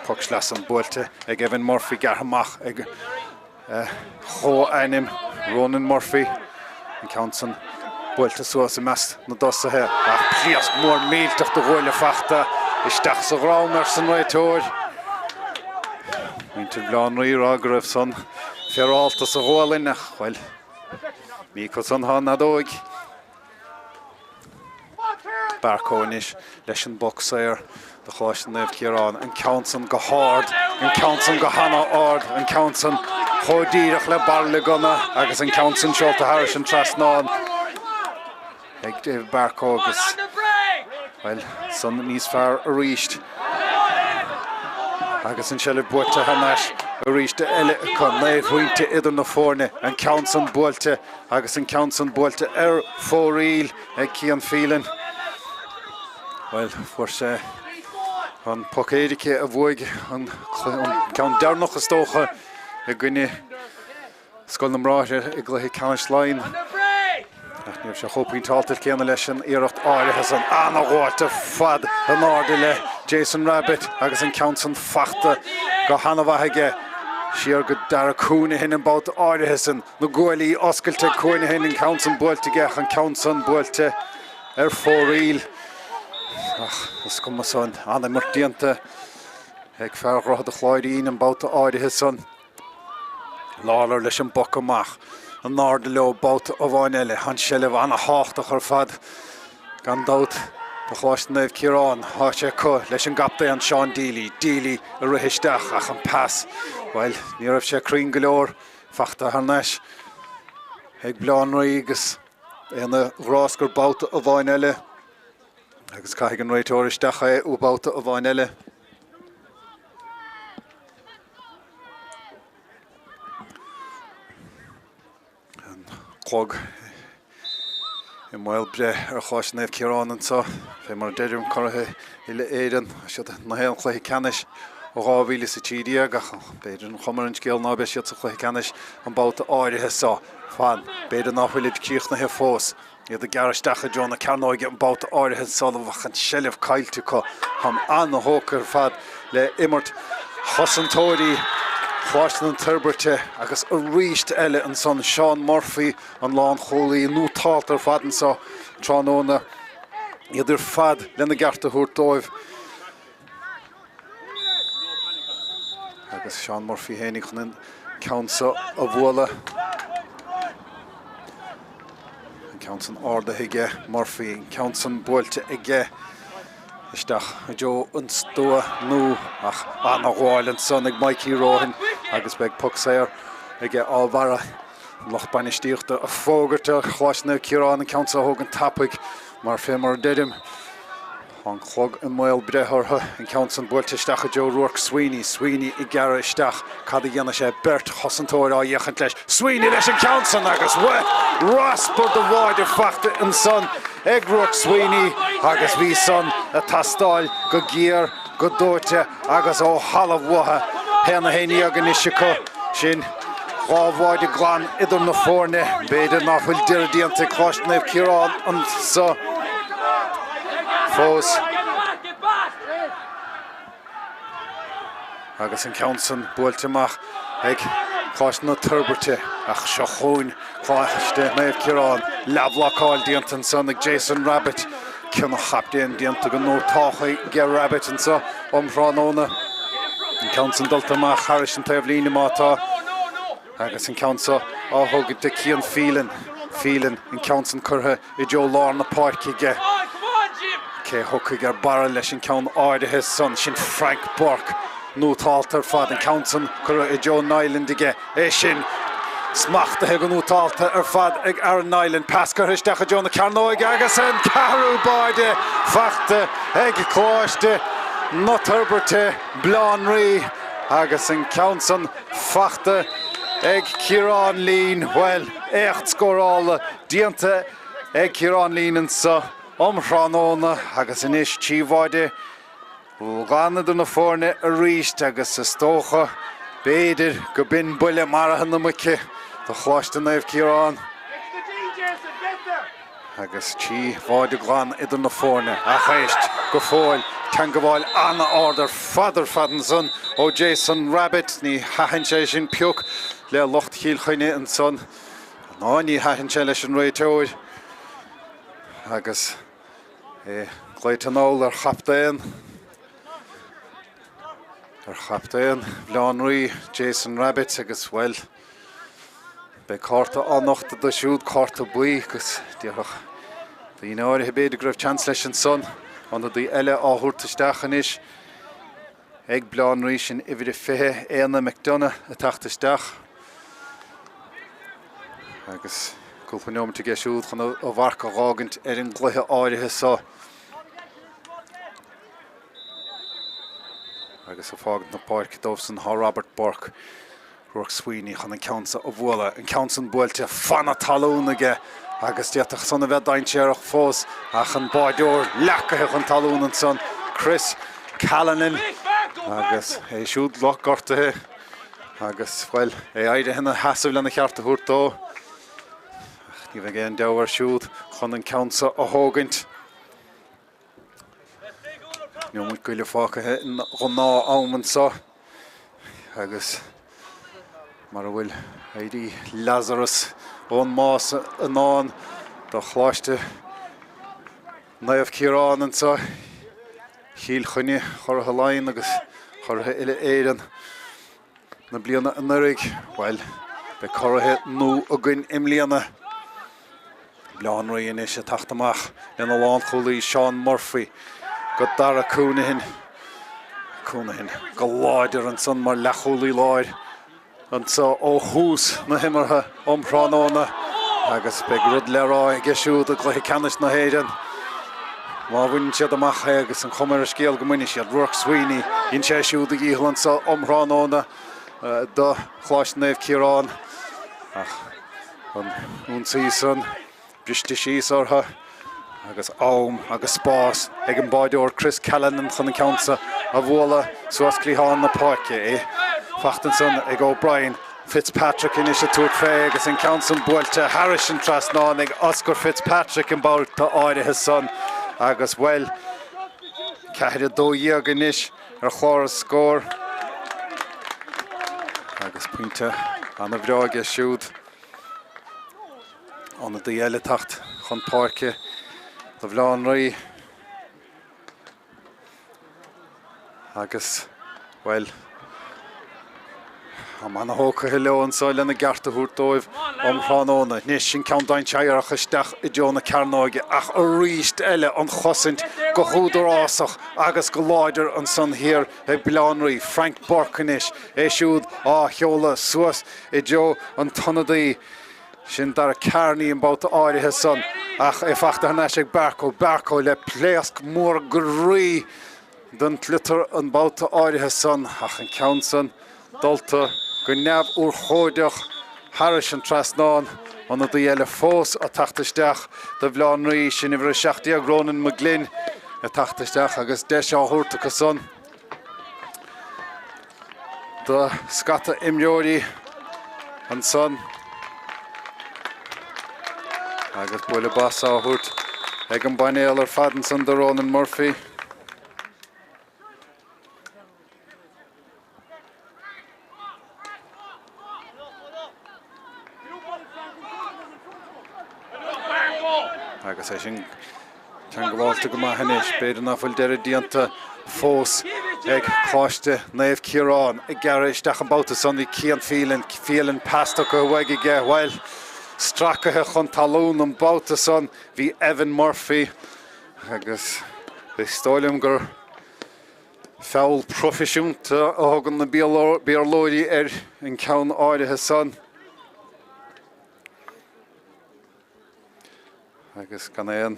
Poc sleasa san buailte ag Evan Murphy, gearrtha amach ag a chomhainm Ronan Murphy. An ceann san buailte suas i measc na dtosaithe ach pléasc mór millteach de ghuaille fachta isteach sa dhrom arsa an réiteoir. Muintir Bhaile Átha an Rí ag rá go raibh san féarálta sa ghualainn ach, bhuel, ní acu san atá an fheadóig. Barcoe anois leis an bpoc saor do Choláiste Naomh Ciarán. An ceann san go hard, an ceann san go hana-ard, an ceann san chomh díreach le bairille gunna agus an ceann san seolta thairis an trasnán ag David Barcoe agus, bhuel, san níos fearr arís. Agus an seilbh buaite thar n-ais arís eile acu. 9 phointe idir na foirne. An ceann san buailte Agus an ceann san buailte ar fóraoil ag Cian Phelan. Bhuel, fuair sé an poc éirice a bhuaigh an ceann deireanach is dócha i gcoinne Scoil na mBráithre i gcluiche ceannais Laighean. Ach ní raibh sé chomh pointeáilte céanna leis an iarracht áirithe san. Ana-bhuailte fad in airde le Jason Rabbitte agus an ceann san fachta go hana-mhaith aige. Siar go Dara Counihan an babhta áirithe san. Na guaillí oscailte ag Counihan, an ceann san buailte aige ach an ceann san buailte ar fóraoil. Ach is cuma san, an-imirt déanta ag fear Dhroichead a' Chláirín an babhta áirithe san. Lawlor leis an bpoc amach. In airde leo babhta amháin eile. An seilbh ana-thábhachtach ar fad gan dabht do Choláiste Naomh Ciarán. Tá sé acu leis an gcaptaen Seán Deely. Deely ag rith isteach ach an pas, bhuel, ní raibh sé cruinn go leor. Fachta thar n-ais ag Baile Átha an Rí agus é ina ghráscar babhta amháin eile. Agus caithfidh an réiteoir isteach é babhta amháin eile. An clog i mbaol breith ar Choláiste Naomh Ciarán anseo, fé mar a deirim, curaithe uile-Éireann, siad na haon chluiche ceannais ó 2013 ach b'fhéidir an chuma ar an scéal ná beidh siad sa chluiche ceannais an babhta áirithe seo. Fan, b'fhéidir ná fuilid críochnaithe fós. Iad ag gearradh isteach i dtreo na cearnóige an babhta áirithe sula bheadh an tseilbh caillte acu. Táim an-thógtha ar fad le imirt chosantóirí Choláiste na Toirbhirte agus arís eile ansan Seán Murphy, an lánchúlaí, nótálta ar fad anso tráthnóna. Iad ar fad lena gceart a thabhairt dóibh. Agus Seán Murphy fhéinig chun an ceann so a bhualadh. An ceann san ardaithe aige, Murphy, an ceann san buailte aige isteach i dtreo an stua nó ach ana-ghabháil ansan ag Mikey Rohan agus beidh poc saor aige á bharra. An lucht bainistíochta ag fógairt ar Choláiste Naomh Ciarán an ceann so a thógaint tapaidh mar fé mar a deirim, Tá an clog i mbaol breith orthu, an ceann san buailte isteach i dtreo Ruairc Sweeney, Sweeney ag gearradh isteach, cad a dhéanfaidh sé, beirt chosantóir á fhéachaint leis, Sweeney leis an ceann san agus, bhuel, raspar de bháide fachta ansan ag Ruairc Sweeney agus bhí san ag teastáil go géar, go dóite agus ó thalamh uathu. 1-11 anois acu, sin 2 bháide glan idir na foirne. B'fhéidir ná fuil deireadh déanta ag Coláiste Naomh Ciarán anso fós. Agus an ceann san buailte amach ag Coláiste na Toirbhirte ach seo chugainn Coláiste Naomh Ciarán. Leathbhlocáil déanta ansan ag Jason Rabbitte. Cionn an chaptaen déanta go nótálta aige Rabbitte anso um thráthnóna. An ceann san dulta amach thairis an taobh líne má tá. Agus an ceann so á thógaint ag Cian Phelan. Phelan, an ceann san curtha i dtreo lár na páirce aige. Cé thiocfaidh ar barra leis an ceann áirithe san? Sin Frank Burke. Nótálta ar fad. An ceann san curtha i dtreo Niland aige. É sin smachtaithe go nótálta ar fad ag Aaron Niland. Pas curtha isteach i dtreo na cearnóige agus an ceathrú báide fachta ag Coláiste na Toirbhirte, Baile Átha an Rí agus an ceann san fachta ag Ciarán Leen. Bhuel, éacht scórála déanta ag Ciarán Leen anso um thráthnóna agus anois 3 bháide Glan idir na foirne arís agus is dócha, b'fhéidir, go b'in buille maraithe na muice do Choláiste Naomh Ciarán. Agus 3 bháide glan idir na foirne. Ach éist, go fóill, teangabháil an-ard ar fad ar fad ansan ó Jason Rabbitte. Ní thaitin sé sin pioc le lucht Chill Chainnigh ansan. Ná ní thaitin sé leis an réiteoir. Agus. É glaoite anall ar chaptaen, ar chaptaen Bhaile Átha an Rí, Jason Rabbitte agus, bhuel, beidh cárta á nochtadh dó siúd, cárta buí agus déarfadh daoine áirithe b'fhéidir go raibh seans leis ansan, ionadaí eile á thabhairt isteach anois. Ag Baile Átha an Rí sin uimhir a 20, Éanna McDonagh ag teacht isteach agus cúpla neomat aige siúd chun a mharc a dh'fhágaint ar an gcluiche áirithe so. Agus ag fágaint na páirce dóibhsan tá Robert Burke. Ruairc Sweeney chun an ceann so a bhualadh, an ceann san buailte fan na talún aige agus d'fhéadfadh san a bheith dainséarach fós ach an báideoir leacaithe chun talún ansan, Chris Callanan agus é siúd gortaithe agus, bhuel, é éirithe ina sheasamh lena cheart a thabhairt dó. Ach ní bheidh aon deabhadh air siúd chun an ceann so a thógaint. Neomat go leith fágtha in ghnáth-am anseo agus mar a bhfuil éirí Lazarus ón mbás i ndán do Choláiste Naomh Ciarán anseo, Chill Chainnigh, Churaithe Laighean agus Churaithe Uile-Éireann. na bliana anuraidh. Bhuel, beidh curaithe nua againn i mbliana. Baile Átha an Rí anois ag teacht amach lena lánchúlaí Seán Murphy go Dara Counihan. Counihan go láidir ansan mar leathchúlaí láir anso ó thús na himeartha um thráthnóna agus beidh rud le rá aige siúd i gcluiche ceannais na hÉireann. Má bhaineann siad amach é, agus an chuma ar an scéal go mbainfidh siad, Ruairc Sweeney, dhein sé siúd a dhícheall anso um thráthnóna do Choláiste Naomh Ciarán ach an ionsaí san briste síos orthu agus am agus spás ag an báideoir Chris Callanan chun an ceann seo a bhualadh suas cliathán na páirce. É fachta ansan ag O'Brien. Fitzpatrick anois ag tabhairt fé agus an ceann san buailte thairis an trasnán ag Oscar Fitzpatrick an babhta áirithe san agus, bhuel, 4-12 anois ar chlár an scóir agus pointe ana-bhreá aige siúd. Ionadaí eile ag teacht chun páirce do Bhaile Átha an Rí agus, bhuel, am ana-thógtha leo anseo lena gceart a thabhairt dóibh um thráthnóna. Anois an ceann dainséarach isteach i dtreo na cearnóige ach arís eile an chosaint go húdarásach agus go láidir ansan thiar ag Baile Átha an Rí. Frank Burke anois, é siúd á sheoladh suas i dtreo an t-ionadaí. Sin Dara Kearney an babhta áirithe san ach é fachta thar n-ais ag Barcoe. Barcoe le pléasc mór groí den tsliotar an babhta áirithe san ach an ceann san dulta go neamhurchóideach thairis an trasnán. Ionadaí eile fós ag teacht isteach do Bhaile Átha an Rí, sin uimhir 17 Ronan McGlynn ag teacht isteach agus deis á thabhairt acu san. Do scata imreoirí ansan agus bualadh bos á thabhairt ag an bpainéal ar fad ansan do Ronan Murphy. Agus é sin ceangaláilte go maith anois, b'fhéidir nach bhfuil deireadh déanta fós ag Coláiste Naomh Ciarán. Ag gearradh isteach an babhta san bhí Cian Phelan, Phelan pas tugtha uaidh aige, bhuel, stracaithe chun talún an babhta san bhí Evan Murphy agus is dóigh liom gur Feall proifisiúnta a thugann na Béarlóirí ar an gceann áirithe san. Agus gan aon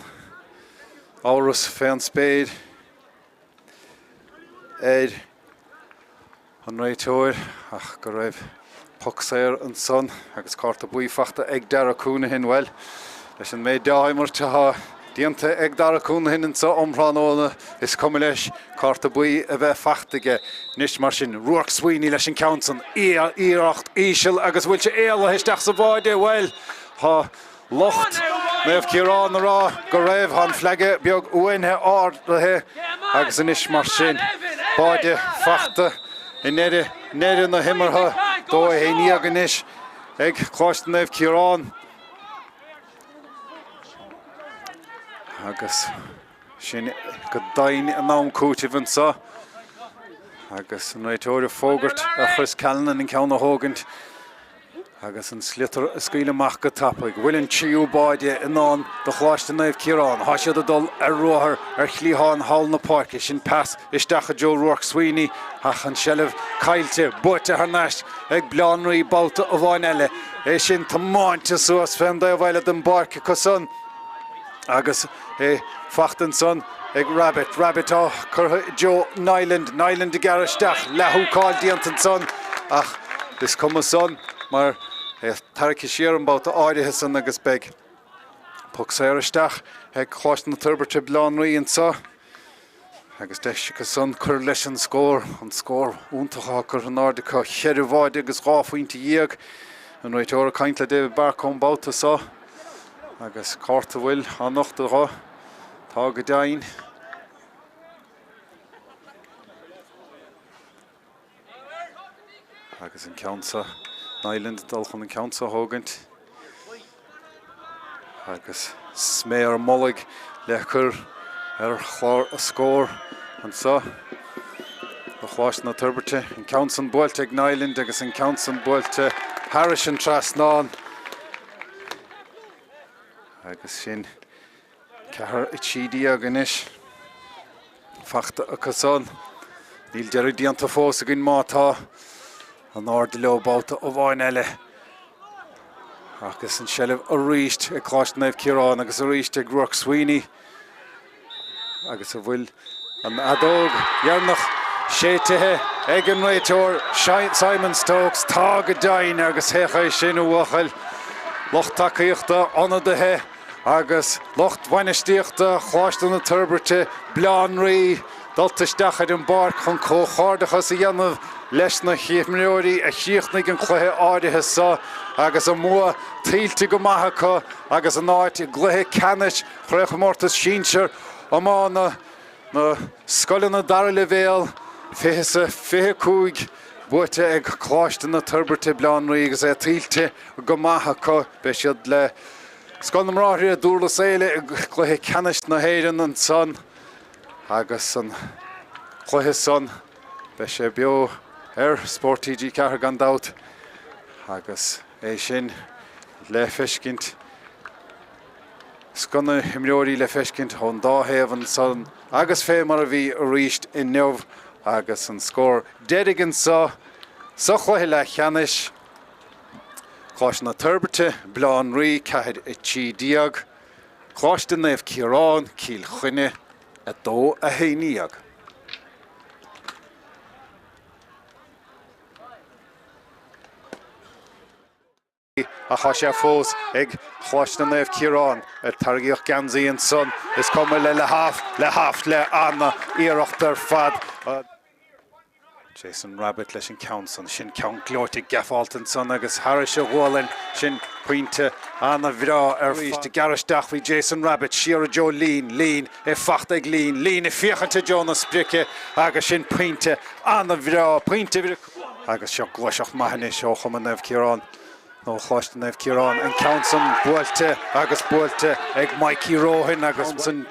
amhras fén spéir ar an réiteoir ach go raibh poc saor ansan agus cárta buí fachta ag Darragh Counihan. Bhuel, leis an méid dea-imirt atá déanta ag Darragh Counihan anso um thráthnóna, is cuma leis cárta buí a bheith fachta aige. Anois mar sin, Ruarc Sweeney leis an ceann san, iarracht íseal agus bhfuil sé éalaithe isteach sa bháide? Bhuel, tá Lucht Naomh Ciarán a rá go raibh an flag beag uainithe ardaithe agus anois mar sin, báide fachta i ndeireadh ndeireadh na himeartha, 2-11 anois ag Coláiste Naomh Ciarán agus sin go deimhin in am cúitimh anseo agus an réiteoir ag fógairt ar Chris Callanan an ceann a thógaint. Agus an sliotar a scaoileadh amach go tapaidh. Bhfuil an tríú báide i ndán do Choláiste Naomh Ciarán? Tá siad ag dul ar ruathar ar chliathán thall na páirce. Sin pas isteach i dtreo Ruarc Sweeney ach an tseilbh caillte, buaite thar n-ais ag Baile Átha an Rí babhta amháin eile. É sin tiomáinte suas fén dtaobh eile den bpáirc acu san. Agus é fachta ansan ag Rabbitte. Rabbitte á curtha i dtreo Niland. Niland ag gearradh isteach. Leath-húcáil déanta ansan ach is cuma san mar é tarraicthe siar an babhta áirithe san agus beidh poc saor isteach ag Coláiste na Toirbhirte Baile Átha an Rí anso. Agus deis acu san cur leis an scór, an scór iontach atá curtha in airde acu, cheithre bháide agus 12 phointe. An réiteoir ag caint le David Barcoe an babhta so agus cárta a bhfuil á nochtadh dho. Tá go deimhin. Agus an ceann seo, Niland ag dul chun an ceann seo a thógaint. Agus sméar mullaigh le cur ar chlár a scór anseo do Choláiste na Toirbhirte. An ceann san buailte ag Niland agus an ceann san buailte thairis an trasnán. Agus sin 4-13 anois fachta acu san. Níl deireadh déanta fós againn má tá in airde leo babhta amháin eile. Agus an seilbh arís ag Coláiste Naomh Ciarán agus arís ag Ruarc Sweeney. Agus an bhfuil an fheadóg dheireanach séidte ag an réiteoir Simon Stokes? Tá go deimhin agus féach é sin a bhuachaill. Lucht tacaíochta, ionadaithe agus lucht bainistíochta Choláiste na Toirbhirte, Baile Átha an Rí, dulta isteach ar an bpáirc chun comhghairdeachas a dhéanamh leis na himreoirí a chríochnaigh an cluiche áirithe seo agus a mbua tuillte go maith acu agus a n-áit i gcluiche ceannais Chraobhchomórtas Sinsear Iomána na Scoileanna Dara Leibhéal 20 is 25 buaite ag Coláiste na Toirbhirte, Baile Átha an Rí agus é tuillte go maith acu. Beidh siad le Scoil na mBráithre, Dúrlas Éile i gcluiche ceannais na hÉireann ansan. Agus an cluiche san, beidh sé beo ar Spórt TG4 gan dabht agus é sin le feiscint, scoth na himreoirí le feiscint ón dá thaobh ansan agus fé mar a bhí arís inniu agus an scór deiridh anso sa chluiche leathcheannais, Coláiste na Toirbhirte, Baile Átha an Rí, 4, 13. Coláiste Naomh Ciarán, Cill Chainnigh, 2, 11. Ach tá sé fós ag Coláiste Naomh Ciarán. Ar tarraingíodh geansaí ansan, is cuma le le Haff, le Haff le an-iarracht ar fad. Jason Rabbitte leis an ceann san. Sin ceann gleoite geafálta ansan agus thairis a ghualainn. Sin pointe ana-bhreá ar fad. Ag gearradh isteach bhí Jason Rabbitte, siar i dtreo Leen, Leen é fachta ag Leen, Leen ag féachaint i dtreo na sprice agus sin pointe ana-bhreá, pointe Agus seo gluaiseacht maith anois ó Chumann Naomh Ciarán. Nó Choláiste Naomh Ciarán, an ceann san buailte agus buailte ag Mikey Rohan agus san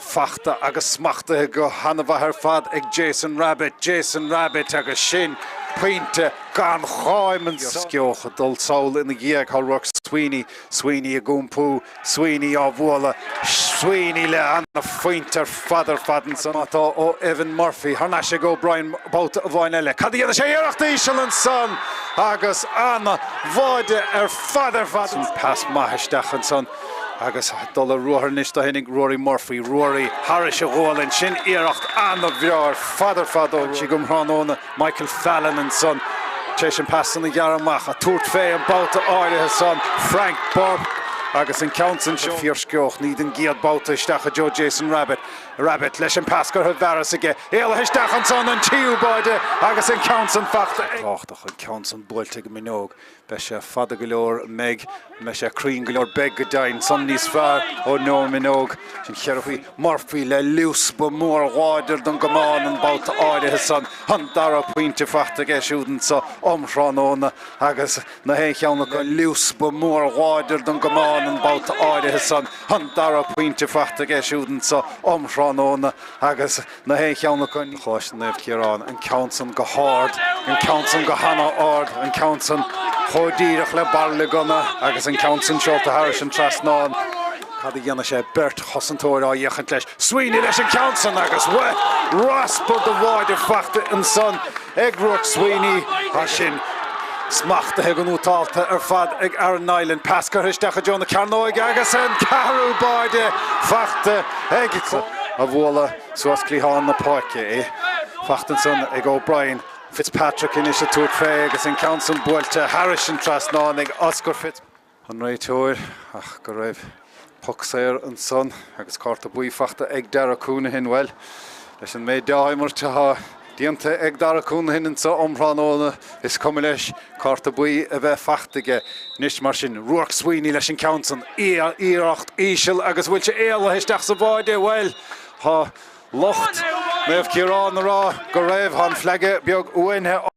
fachta agus smachtaithe go han-mhaith ar fad ag Jason Rabbitte, Jason Rabbitte agus sin pointe gan cháim ansan. Sceoch ag dul sall ina dhiaidh, tá Ruairc Sweeney, Sweeney ag iompú, Sweeney á bhualadh, Sweeney le an-phointe ar fad ar fad ansan. Atá ó Evan Murphy thar n-ais ag O'Brien babhta amháin eile. Cad a dhéanfaidh sé? Iarracht íseal ansan agus an-bháide ar fad ar fad. Sin pas maith isteach ansan agus dul ar ruathar anois do tháinig Ruairí Murphy. Ruairí thairis a ghualainn. Sin iarracht an-bhreá ar fad ar fad ó Tigh um thráthnóna. Michael Fallon ansan tar éis an pas san a ghearradh amach, ag tabhairt fé an babhta áirithe san, Frank Burke agus an ceann san seo fíorsceoch, ní den gcéad babhta isteach i dtreo Jason Rabbitte, Rabbitte leis an pas curtha i bhfearas aige, éalaithe isteach ansan, an tríú báide agus an ceann san fachta ag. Tábhachtach, an ceann san buailte ag an mBinneog. Beidh sé fada go leor, an mbeidh? An mbeidh sé cruinn go leor? Beidh go deimhin. San níos fearr ó Noel Minogue. Sin cheithre faoi Murphy le liús ba mór láidir don gcamán an babhta áirithe san. An dara pointe faighte aige siúd anso um thráthnóna agus na haon cheann acu liús ba mór láidir don gcamán an babhta áirithe san. An dara pointe faighte aige siúd anso um thráthnóna agus Na haon cheann acu ní. Coláiste Naomh Ciarán, an ceann san go hard, an ceann san go hana-ard, an ceann san chomh díreach le bairille gunna agus an ceann san seolta thairis an trasnán. Cad a dhéanfaidh sé? Beirt chosantóir á fhéachaint leis. Sweeney leis an ceann san agus, bhuel, raspar de bháide faighte ansan ag Ruairc Sweeney. Tá sin smachtaithe go nótálta ar fad ag Aaron Niland. Pas curtha isteach i dtreo na cearnóige agus an ceathrú báide faighte ag. a bhualadh suas cliathán na páirce. É fachta ansan ag O'Brien. Fitzpatrick anois ag tabhairt fé agus an ceann san buailte thairis an trasnán ag Oscar Fitz. An réiteoir ach go raibh poc saor ansan agus cárta buí fachta ag Darragh Counihan. Bhuel, leis an méid dea-imirt atá déanta ag Darragh Counihan anso um thráthnóna, is cuma leis cárta buí a bheith fachta aige anois. Mar sin, Ruairc Sweeney leis an ceann san. Iarracht íseal agus bhfuil sé éalaithe isteach sa bháide? Bhuel, tá lucht Naomh Ciarán a rá go raibh. Tá an flag beag uainithe.